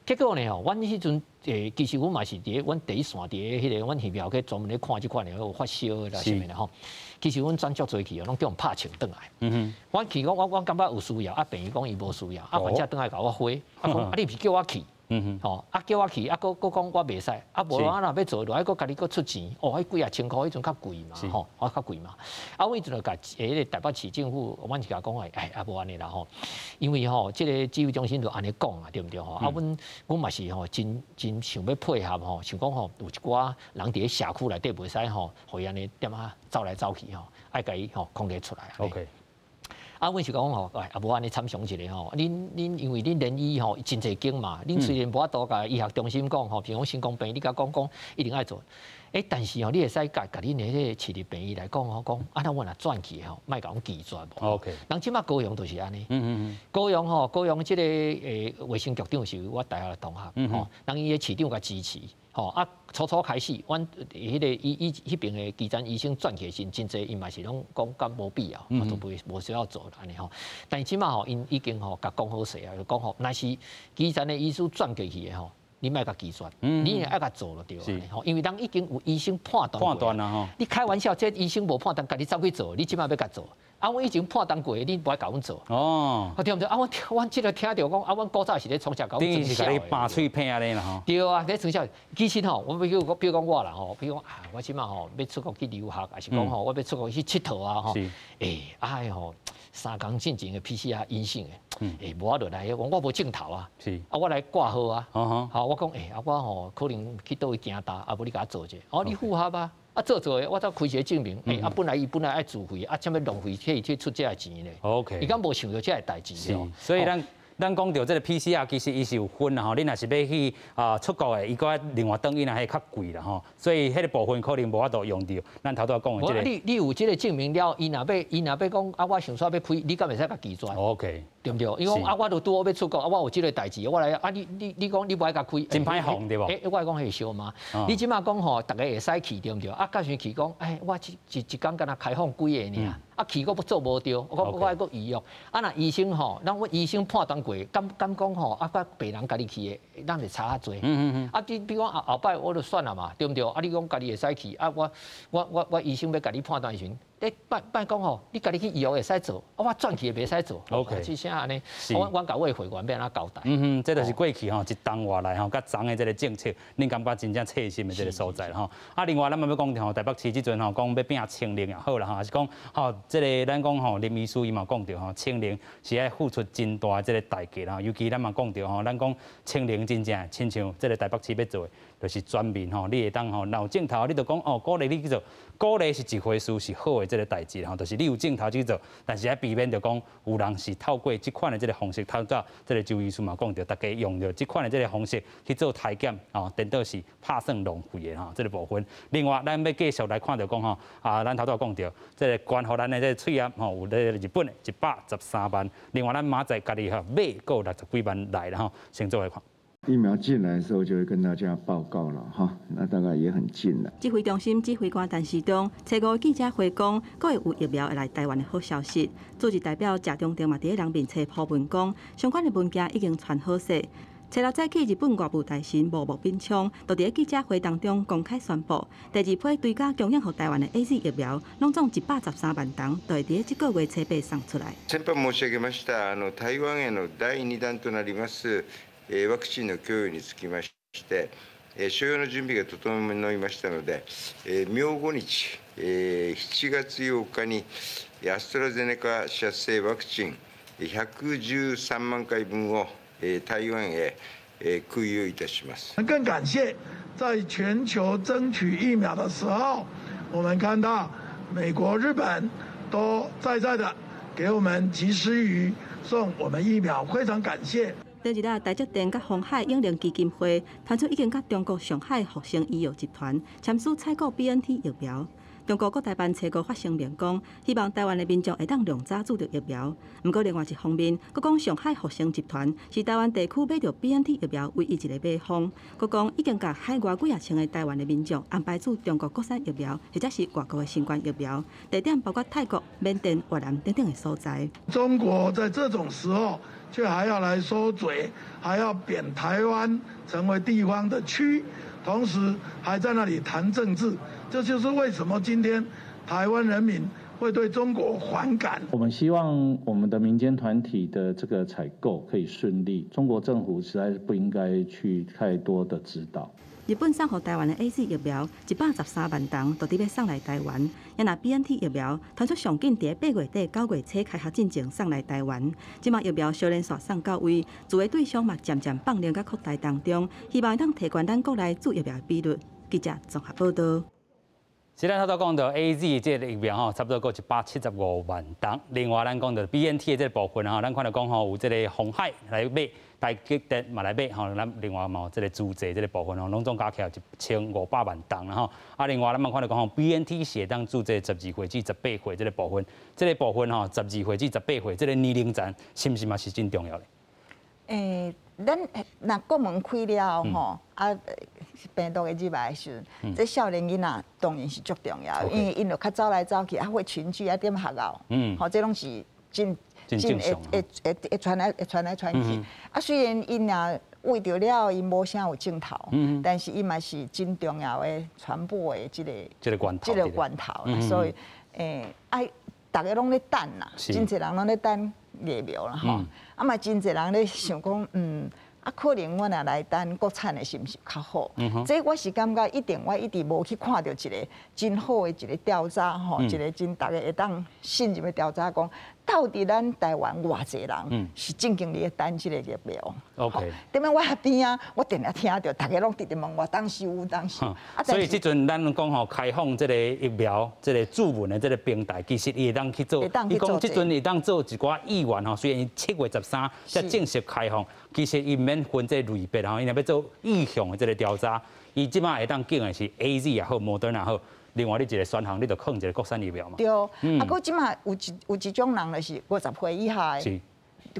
結果呢吼，阮彼陣其實阮嘛是佇咧阮第一線佇咧彼個阮耳苗去專門咧看這款的有發燒的啦啥物啦吼。其實阮轉足濟去哦，攏叫人拍槍轉來。阮去講我感覺有需要，啊病院講伊無需要，啊反正轉來共我回，啊講啊你毋是叫我去。吼，啊叫我去，啊閣閣講我袂使，啊無我若欲做，就愛閣家己閣出錢，哦，彼幾仔千箍彼陣較貴嘛，吼，啊較貴嘛。啊，阮彼陣就共彼个台北市政府，阮是共講話，哎，啊無按呢啦吼，因為吼，這個指揮中心就按呢講啊，對毋對吼？啊，阮阮嘛是吼，真真想欲配合吼，想講吼，有一寡人佇咧社區內底袂使吼，予伊按呢踮仔走來走去吼，愛共伊吼控制出來。 OK。啊，阮是講吼，哎，啊無按呢參詳一下吼，恁恁因為恁聯醫吼真濟間嘛，恁雖然無法度共醫學中心講吼，比如講成功病院，你共講講一定愛做，欸，但是吼，你會使共共恁的彼個市立病院來講吼，講啊，那阮若轉去吼，莫共阮拒絕無。 OK。人這馬高雄就是按呢。高雄吼，高雄這個衛生局長是我大學的同學，吼，人伊的市長共支持。吼啊，初初開始，阮彼個醫醫彼邊的基層醫生轉去的時陣，真濟𪜶嘛是攏講較無必要，都袂無需要做按呢吼。但是這馬吼，𪜶已經吼共講好勢啊，就講吼，若是基層的醫師轉過去的吼，你莫共拒絕，你愛共做就對了吼，因為人已經有醫生判斷判斷啦吼。你開玩笑，這醫生無判斷，家己走去做，你這馬欲共做？啊，阮以前判斷過，你無愛共阮做。哦。對毋對？啊，阮阮這個聽著講，啊，阮古早是咧創啥共阮裝笑。等於是共你扒喙片按呢啦吼。對啊，咧裝痟。其實吼，我比如講，比如講我啦吼，比如講啊，我這馬吼欲出國去留學，抑是講吼，我欲出國去𨑨迌啊吼。欸，啊吼，3工進前的 PCR 陰性的，欸，無法度來，講我無症頭啊。啊，我來掛號啊。好，我講欸，啊，我吼可能去佗位行焦，啊，無你共我做者。哦，你符合啊。啊，做做的，我才開一個證明。欸，啊，本來伊本來愛自費，啊，啥物浪費去去出這个錢咧？OK。伊敢無想著這个代誌。是，所以咱咱講著這个 PCR 其實伊是有分啦吼，你若是欲去啊出國的，伊閣愛另外轉去，那彼較貴啦吼，所以彼个部分可能無法度用著。咱頭拄仔講的這个。你有這个證明了，伊若欲伊若欲講啊，我想說欲開，你敢會使共拒絕？OK。對毋對？伊講啊，我都拄好欲出國，啊，我有這个代誌，我來啊，你你你講你無愛共開，真歹防對無？欸，我會講彼俗嘛。你這馬講吼，逐个會使去對毋對？啊，到時去講，欸，我一一工敢若開放幾个爾，啊，去閣做無著，我我愛閣預約。啊，若醫生吼，咱阮醫生判斷過，敢敢講吼，啊，佮病人家己去的，咱會差較濟。啊，你比如講後後擺我就算了嘛，對毋對？啊，你講家己會使去，啊，我我我我醫生欲共你判斷的時陣，你莫莫講吼，你家己去醫藥會使做，啊我轉去會袂使做。 這啥按呢？我共我的會員欲按怎交代？嗯哼，這就是過去吼一冬外來吼，佮昨的這個政策，恁感覺真正切心的這個所在吼。啊，另外咱嘛欲講著吼，台北市這陣吼講欲拼清零也好啦吼，還是講吼這個咱講吼林醫師伊嘛講著吼，清零是愛付出真大的這個代價啦。尤其咱嘛講著吼，咱講清零真正親像這個台北市欲做的，就是全民吼，你會當吼，若有症頭，你就講哦，鼓勵你去做，鼓勵是一回事，是好的這個代誌吼，就是你有症頭去做，但是愛避免著講有人是透過這款的這個方式，透過這個周醫師嘛講著，大家用著這款的這個方式去做篩檢，吼，顛倒是拍算浪費的吼，這個部分。另外，咱欲繼續來看著講吼，啊，咱頭拄仔講著，這個捐予咱的這個喙罨吼，有這個日本的113萬，另外咱馬仔家己吼買閣60幾萬來啦吼，先做來看。疫苗進來的時候就會跟大家報告了哈，那大概也很近了。指揮中心指揮官陳時中，初五記者會講，閣會有疫苗會來台灣的好消息。組織代表謝長廷嘛佇咧人面冊鋪文講，相關的文件已經傳好勢。初六早起，日本外務大臣茂木敏充就佇咧記者會當中公開宣布，第二批追加供應予台灣的 AZ 疫苗，攏總113萬筒，就會佇咧這個月初八送出來。先般申し上げましたあの台灣への第2弾となりますワクチンの供与につきまして、所要の準備が整いましたので、明後日、7月8日にアストラゼネカ社製ワクチン113万回分を台灣へ空輸いたします。更感謝在全球爭取疫苗的時候，我們看到美國、日本都在在的給我們及時雨送我們疫苗，非常感謝。第二日，台積電佮鴻海永齡基金會傳出已經佮中國上海復星醫藥集團簽署採購 BNT 疫苗。中國國台辦初五發聲明講，希望台灣的民眾會當量早注著疫苗。毋過另外一方面，閣講上海復星集團是台灣地區買著 BNT 疫苗唯一一个買方。閣講已經共海外幾仔千个台灣的民眾安排注中國國產疫苗，或者是外國的新冠疫苗。地點包括泰國、緬甸、越南等等的所在。中國在這種時候，卻還要來說嘴，還要貶台灣成為地方的區，同時還在那裡談政治，這就是為什麼今天台灣人民會對中國反感。我們希望我們的民間團體的這個採購可以順利，中國政府實在是不應該去太多的指導。日本送予台灣的 AZ 疫苗113萬筒，就佇欲送來台灣。也若 BNT 疫苗傳出上緊佇8月底9月初開學進前送來台灣。這馬疫苗小連續送到位，注的對象嘛漸漸放量佮擴大當中，希望會當提懸咱國內注疫苗的比率。記者綜合報道。是咱頭拄講著 AZ 這個疫苗吼，差不多閣175萬筒。另外，咱講著 BNT 的這個部分吼，咱看著講吼有這個鴻海來買，台積電嘛來買吼，咱另外嘛有這個資濟這個部分吼，攏總加起來1500萬筒啦吼。啊，另外咱嘛看著講吼，BNT 是會當注這12歲至18歲這個部分，這個部分吼，十二歲至十八歲這個年齡層，是毋是嘛是真重要的？咱若國門開了吼，啊，病毒會入來的時陣，這少年囡仔當然是足重要，因為𪜶就較走來走去，啊會群聚啊，踮學校，吼，這攏是真真會會會會傳來會傳來傳去。啊，雖然𪜶若餵著了，𪜶無啥有症頭，但是伊嘛是真重要的傳播的這個這個源頭，這個源頭，所以，愛逐家攏咧等啦，真濟人攏咧等疫苗啦吼，啊嘛真濟人咧想講，啊可能阮若來等國產的是毋是較好？這我是感覺一定我一直無去看著一個真好的一個調查吼，一個真逐家會當信任的調查講，到底咱台灣偌濟人是正經咧等這個疫苗？OK。點解我遐邊仔，我定定聽著，逐家攏直直問我當時有當時。啊，所以這陣咱講吼，開放這個疫苗，這個注文的這個平台，其實伊會當去做。伊講這陣會當做一寡議員吼，雖然7月13才正式開放，其實伊毋免分這個類別吼，伊若欲做意向的這個調查，伊這擺會當揀的是 AZ 也好，摩德納也好。另外，你一個選項，你就囥一個國產疫苗嘛。對，啊，閣這擺有一種人就是50歲以下的，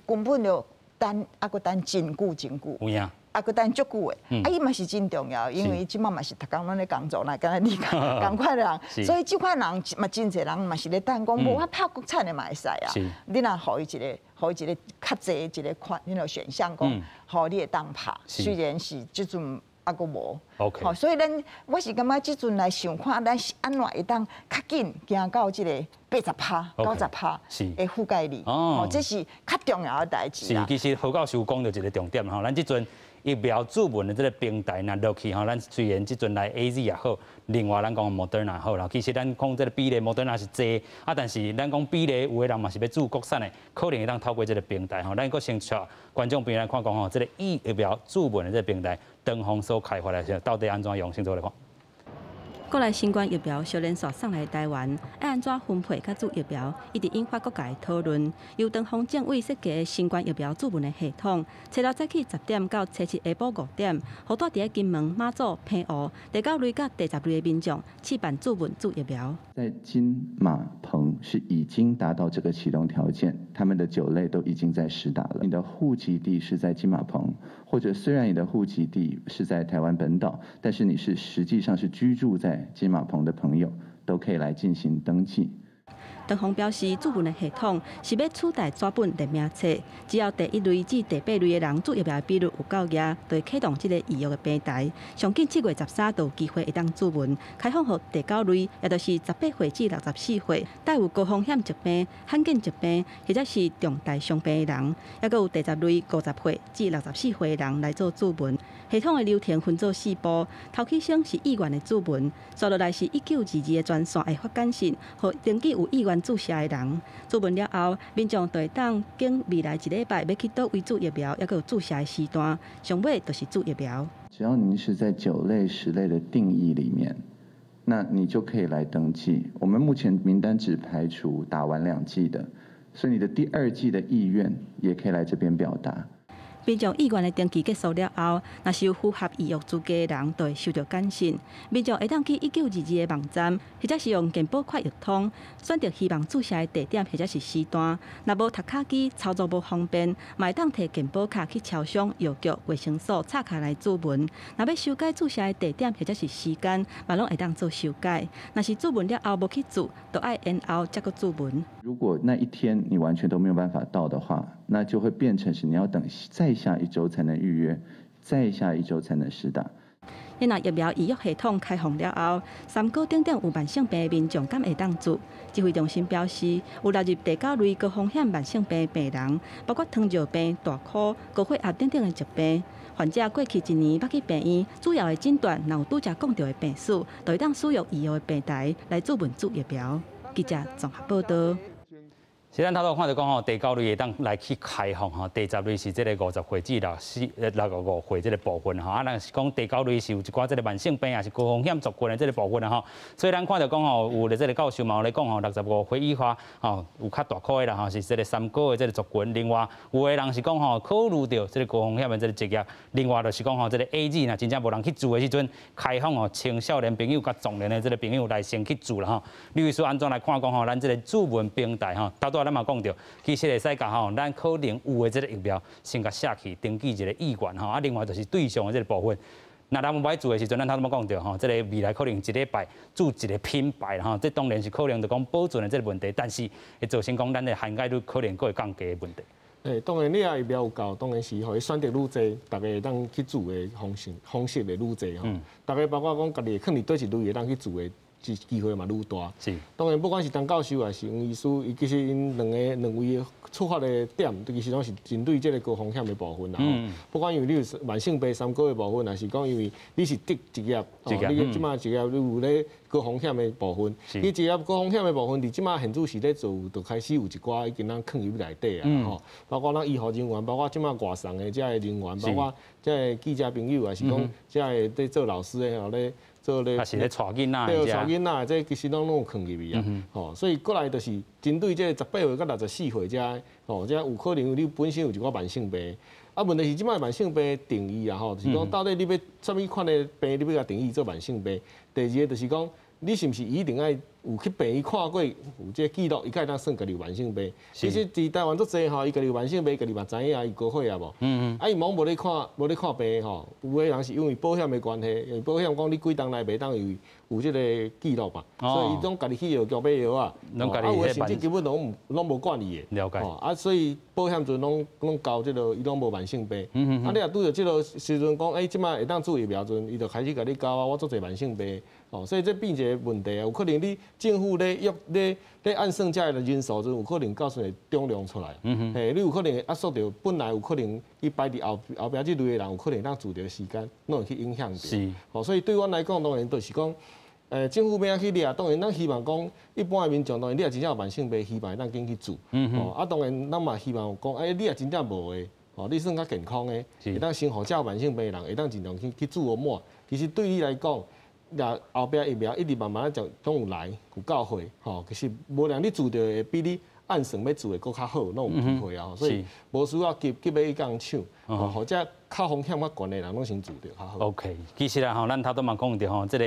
根本就等，啊，閣等真久真久。有影。啊，閣等足久的，啊，伊嘛是真重要，因為這擺嘛是逐工攏咧工作，來敢若你仝款人，所以這款人嘛真濟人嘛是咧等講，無我拍國產的嘛會使啊。你若予伊一個，予伊一個較濟一個款，彼個選項講，予你會當拍，雖然是這陣。啊，閣無， OK，所以咱我是感覺這陣來想看，咱是按按怎會當較緊行到這个80%、90%的覆蓋率？哦，這是較重要的代誌。是，其實何教授講著一个重點吼，咱這陣疫苗注文的這个平台若落去吼，咱雖然這陣來 AZ 也好，另外咱講莫德納好啦，其實咱講這个比例莫德納是濟啊，但是咱講比例有的人嘛是欲注國產的，可能會當透過這个平台吼，咱閣先帶觀眾朋友來看講吼，這个疫苗注文的這个平台，長虹所開發的時候，到底按怎用？先做來看。國內新冠疫苗小連續送來台灣，欲按怎分配佮注疫苗，一直引發各界討論。由長虹政委設計的新冠疫苗注文的系統，初六早起10點到初七下晡5點，予蹛佇金門、馬祖、澎湖第九類佮第十類的民眾試辦注文注疫苗。在金馬澎是已經達到這個啟動條件，他們的九類都已經在施打了。你的戶籍地是在金馬澎，或者雖然你的戶籍地是在台灣本島，但是你是實際上是居住在金馬澎的朋友都可以來進行登記。長虹表示，注文的系統是欲取代紙本聯名冊，只要第一類至第八類的人注疫苗的比率有夠額，就會啟動這个預約的平台。上緊7月13就有機會會當注文，開放予第九類，也就是18歲至64歲，帶有高風險疾病、罕見疾病或者是重大傷病的人，抑閣有第十類50歲至64歲的人來做注文。系統的流程分做四步，頭起先是意願的注文，紲落來是1922的專線會發簡訊，予登記有意願注射的人。注文了後，民眾就會當揀未來一禮拜欲去佗位注疫苗，抑閣有注射的時段。上尾就是注疫苗。只要您是在九類、十類的定義裡面，那你就可以來登記。我們目前名單只排除打完兩劑的，所以你的第二劑的意願也可以來這邊表達。民眾意願的登記結束了後，若是有符合預約資格的人，就會收到簡訊。民眾會當去1922的網站，或者是用健保快易通選擇希望注射的地點或者是時段。若無讀卡機，操作無方便，嘛會當提健保卡去超商、藥局、衛生所插卡來注文。若欲修改注射的地點或者是時間，嘛攏會當做修改。若是注文了後無去注，就愛延後才閣注文。如果那一天你完全都沒有辦法到的話，那就會變成是你要等再下一周才能預約，再下一周才能施打。若疫苗預約系統開放了後，三高等等有慢性病的民眾敢會當注？指揮中心表示，有納入第九類高風險慢性病的病人，包括糖尿病、大箍、高血壓等等的疾病。患者過去一年捌去病院，主要的診斷若有拄才講著的病史，就會當使用預約的平台來注文注疫苗。記者綜合報導。是咱頭拄看著講吼，第九類會當來去開放吼，第十類是這个50歲至65歲這个部分吼，啊，若是講第九類是有一寡這个慢性病，也是高風險族群的這个部分啦吼。所以咱看著講吼，有的這个教授嘛有咧講吼，65歲以下吼有較大箍的啦吼，是這个三高的這个族群。另外有的人是講吼，考慮著這个高風險的這个職業。另外就是講吼，這个 AZ 若真正無人去注的時陣，開放吼青少年朋友佮壯年的這个朋友來先去注啦吼。呂醫師按怎來看講吼，咱這个注文平台吼，頭拄咱嘛講著，其實會使共吼，咱可能有的這个疫苗先共寫去登記一个意願吼，啊，另外就是對象的這个部分。若咱欲注的時陣，咱頭拄仔講著吼，這个未來可能一禮拜注一个品牌吼，這當然是可能就講保存的這个問題，但是會造成講咱的涵蓋率可能閣會降低的問題。欸，當然你若疫苗有夠，當然是予伊選擇愈濟，逐家會當去注的方式會愈濟吼。逐家包括講家己會囥佇佗一類會當去注的機會嘛愈大。當然，不管是陳教授還是黃醫師，伊其實𪜶兩位出發的點，其實攏是針對這个高風險的部分啦。不管因為你有慢性病三高的部分，還是講因為你是得職業，你這擺職業你有咧高風險的部分。你職業高風險的部分，佇這擺現主時咧做，就開始有一寡已經咱囥入內底啊吼。包括咱醫護人員，包括這擺外送的這个人員，包括這个記者朋友，還是講這个咧做老師的吼咧。做咧，抑是咧帶囡仔，對，帶囡仔，這其實攏有囥入去啊，吼，所以過來就是針對這18歲到64歲這，吼，這有可能你本身有一寡慢性病，啊，問題是這擺慢性病的定義啊，吼，就是講到底你欲啥物款的病，你欲共定義做慢性病？第二个就是講，你是毋是一定愛有去病院看過，有這個記錄，伊才會當算家己有慢性病。其實佇台灣足濟吼，伊家己有慢性病，家己嘛知影伊高血壓無。啊，伊罔無咧看病吼，有的人是因為保險的關係，因為保險講你幾冬來袂當有這個記錄嘛，所以伊攏家己去藥局買藥啊。啊，有的甚至根本攏無管伊的。了解。啊，所以保險陣攏交這个，伊攏無慢性病。啊，你若拄著這个時陣講，欸，這擺會當注疫苗陣，伊就開始共你交啊，我足濟慢性病。哦，所以這變一個問題啊，有可能你政府咧約咧咧按算這个人數，就有可能到時會重量出來。嘿，你有可能會壓縮著本來有可能伊排佇後後壁這類的人，有可能當住著時間，攏會去影響著。哦，所以對阮來講，當然就是講，政府欲按怎去掠，當然咱希望講，一般的民眾當然你若真正有慢性病，希望會當緊去注。哦，啊，當然咱嘛希望講，你若真正無的，哦，你算較健康的，會當先予這有慢性病的人，會當盡量去注予滿。其實對你來講，若後壁疫苗一直慢慢就攏有來有到貨，吼，其實無論你注著會比你按算欲注的閣較好，攏有機會啊。所以無需要急急欲去共搶，或者較風險較懸的人攏先注著較好。 OK，其實啦吼，咱頭拄嘛講著吼，這個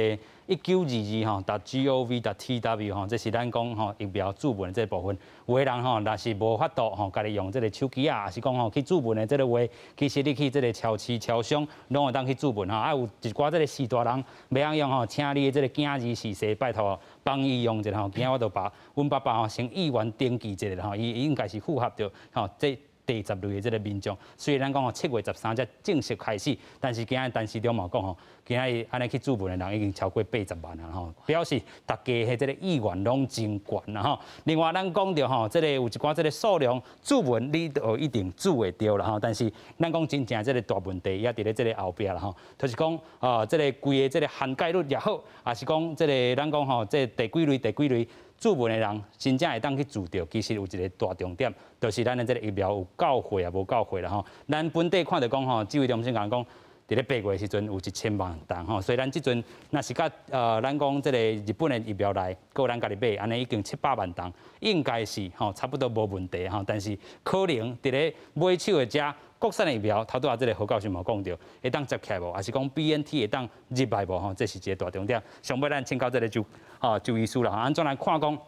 1922吼，.gov.tw 吼，這是咱講吼疫苗注文的這個部分。有的人吼，若是無法度吼，家己用這個手機啊，抑是講吼去注文的這個話，其實你去這個超市、超商攏會當去注文吼。啊，有一寡這個序大人袂曉用吼，請你的這個囝兒婿趖拜託幫伊用一下吼。今仔我就把阮爸爸吼先意願登記一下吼，伊應該是符合著吼這第十類的這個民眾。雖然咱講吼7月13才正式開始，但是今仔陳市長嘛講吼，今仔日按呢去注文的人已經超過80萬啊吼，表示大家的這個意願攏真懸啦吼。另外，咱講著吼，這個有一寡這個數量注文，你都一定注會著啦吼。但是咱講真正這個大問題也佇咧這個後壁啦吼，就是講啊，這個規个這個涵蓋率也好，抑是講這個咱講吼，這個第幾類第幾類注文的人真正會當去注著，其實有一個大重點，就是咱的這個疫苗有夠貨抑無夠貨啦吼。咱本地看著講吼，指揮中心共講，佇咧8月的時陣有1000萬劑吼，所以咱這陣若是佮咱講這個日本的疫苗來，閣咱家己買，按呢已經700萬劑，應該是吼差不多無問題吼。但是可能佇咧尾手的遮國產的疫苗，頭拄仔這個何教授嘛講著，會當接起來無，抑是講 BNT 會當入來無吼，這是一個大重點。上尾咱請教這個周吼周醫師啦，按怎來看講佇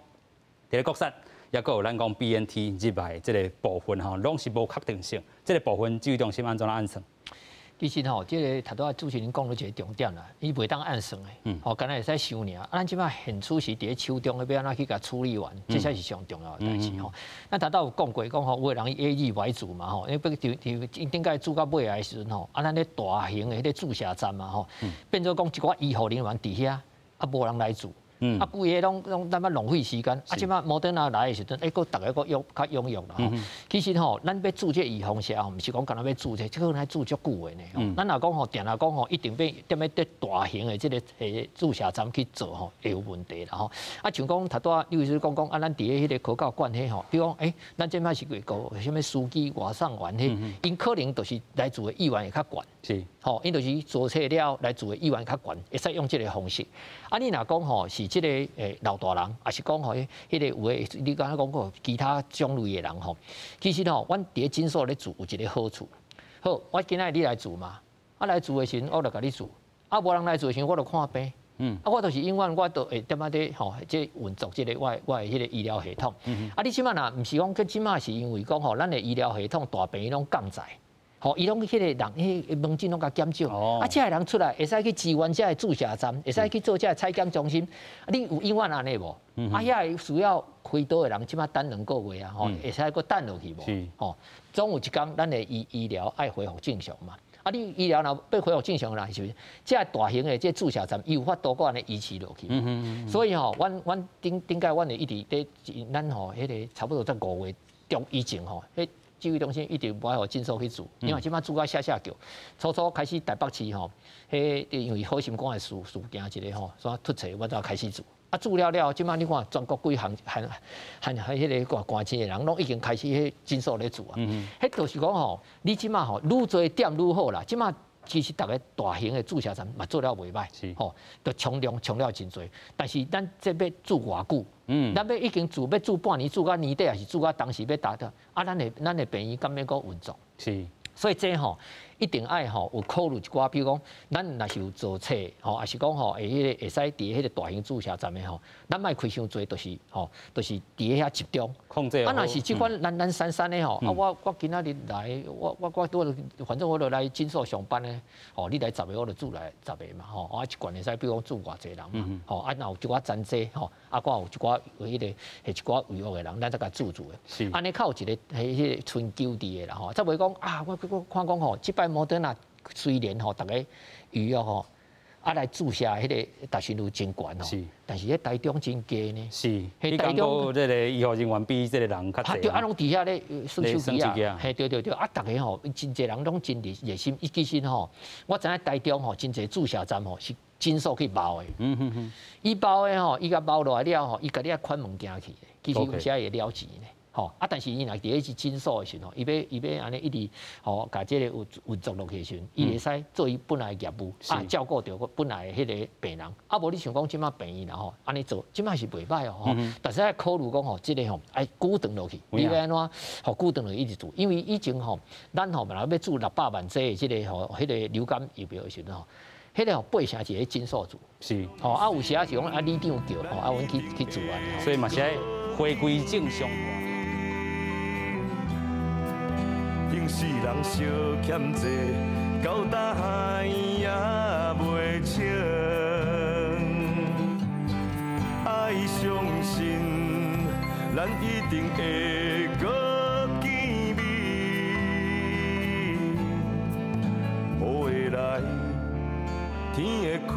咧國產，抑閣有咱講 BNT 入來這個部分吼，攏是無確定性，這個部分指揮中心按怎來按算？其實吼，這個頭拄仔主持人講了一個重點啦，伊袂當按算的，吼，敢若會使想爾。啊，咱這擺現此時佇咧手中的欲按怎去共處理完，這才是上重要的代誌吼。咱頭拄有講過，講吼，有的人 AZ 無愛注嘛吼，因為就頂擺注到尾仔的時陣吼，啊，咱咧大型的彼個注射站嘛吼，變做講一寡醫護人員佇遐，啊，無人來注。啊，規个攏攏淡仔浪費時間。啊，這擺摩登納來的時陣，閣逐个閣踴較踴躍啦吼。其實吼，咱欲注這個預防射吼，毋是講干焦欲注這個，這個愛注足久的呢。咱若講吼，定定講吼，一定欲踮咧佇大型的這個注射站去做吼，會有問題啦吼。啊，像講頭拄仔劉醫師講講，啊，咱佇咧彼個科教館彼吼，比如講，咱這擺是個啥物司機外送員彼，𪜶可能就是來注的意願會較懸。吼，𪜶就是做冊了來注的意願較懸，會使用這個方式。啊，你若講吼是這個老大人，抑是講吼，彼個有的，你剛才講過其他種類的人吼，其實吼，阮佇咧診所咧注有一個好處。好，我今仔日你來注嘛，啊來注的時陣，我就共你注，啊無人來注的時陣，我就看病。啊，我就是永遠我都會踮仔咧吼，這運作這個我我的彼個醫療系統。啊，你這擺若毋是講，佮這擺是因為講吼，咱的醫療系統大病院攏降載。吼，伊攏彼個人，彼個門診攏共減少，啊，這个人出來會使去支援這个注射站，會使去做這个採檢中心。你有永遠按呢無？啊，遐个需要開刀的人，這擺等兩個月啊，吼，會使閣等落去無？吼，總有一工，咱的醫醫療愛恢復正常嘛。啊，你醫療若欲恢復正常啦，是毋是？這个大型的這個注射站，伊有法度閣按呢維持落去。所以吼，阮阮頂頂擺阮會一直佇咱吼，彼個差不多在5月中以前吼，彼指揮中心一直無愛予診所去注，因為這擺注到嚇嚇叫。初初開始台北市吼，彼因為好心肝的事事件一個吼，煞突出，阮才開始注。啊，注了了，這擺你看全國幾項項項彼個關關的人，攏已經開始彼診所咧注啊。彼就是講吼，你這擺吼愈濟點愈好啦。這擺其實逐个大型的注射站嘛做了袂䆀，吼，都衝量衝了真濟。但是咱這欲注偌久？咱欲已經注欲注半年，注到年底，抑是注到當時欲達到？啊，咱的咱的病院敢欲閣運作？所以這吼一定愛吼有考慮一寡，比如講，咱若是有做冊吼，抑是講吼會彼個會使佇彼個大型注射站的吼，咱莫開傷濟，就是吼，就是佇遐集中。控制。啊，若是這款懶懶散散的吼，啊，我我今仔日來，我我我我反正我就來診所上班的，吼，你來十个，我就注來十个嘛，吼，啊，一罐會使比如講注偌濟人嘛，吼，啊，若有一寡殘劑吼，啊，閣有一寡有彼個彼一寡胃藥的人，咱才共注注的。按呢較有一個彼彼個春秋佇的啦吼，才袂講啊，我我看講吼，這擺摩登納雖然吼，逐个預約吼，啊來注射彼个達成率真懸吼。但是彼台中真低呢。是。你講過這个醫護人員比這个人較濟。對，啊，攏佇遐咧耍手機啊。嘿，對對對，啊，逐个吼，真濟人攏真熱心。伊其實吼，我知影台中吼，真濟注射站吼是診所去包的。伊包的吼，伊共包落來了吼，伊家己愛款物件去的，其實有時會了錢呢。吼啊！但是伊若佇咧是診所的時候，伊欲按呢一直吼，共這个運作落去的時陣，伊會使做伊本來的業務，啊，照顧著本來的彼个病人。啊，無你想講這馬病院啦吼，按呢做，這馬是袂䆀哦吼。但是愛考慮講吼，這个吼愛久長落去，你欲按怎予久長落去一直做？因為以前吼，咱吼若欲注600萬劑的這个吼，彼个流感疫苗的時陣吼，彼个吼八成是咧診所做，吼啊，有時啊是講啊，里長叫吼啊，阮去做按呢。所以嘛是愛回歸正常。頂世人相欠債，到大海也袂清。愛相信，咱一定會閣見面。雨會來，天會開，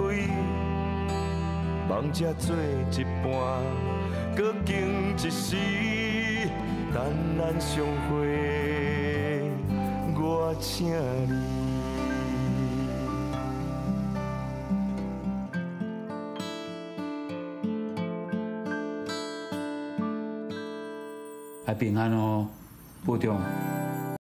夢才做一半，閣經一時，等咱相會。我請你。愛平安哦，保重。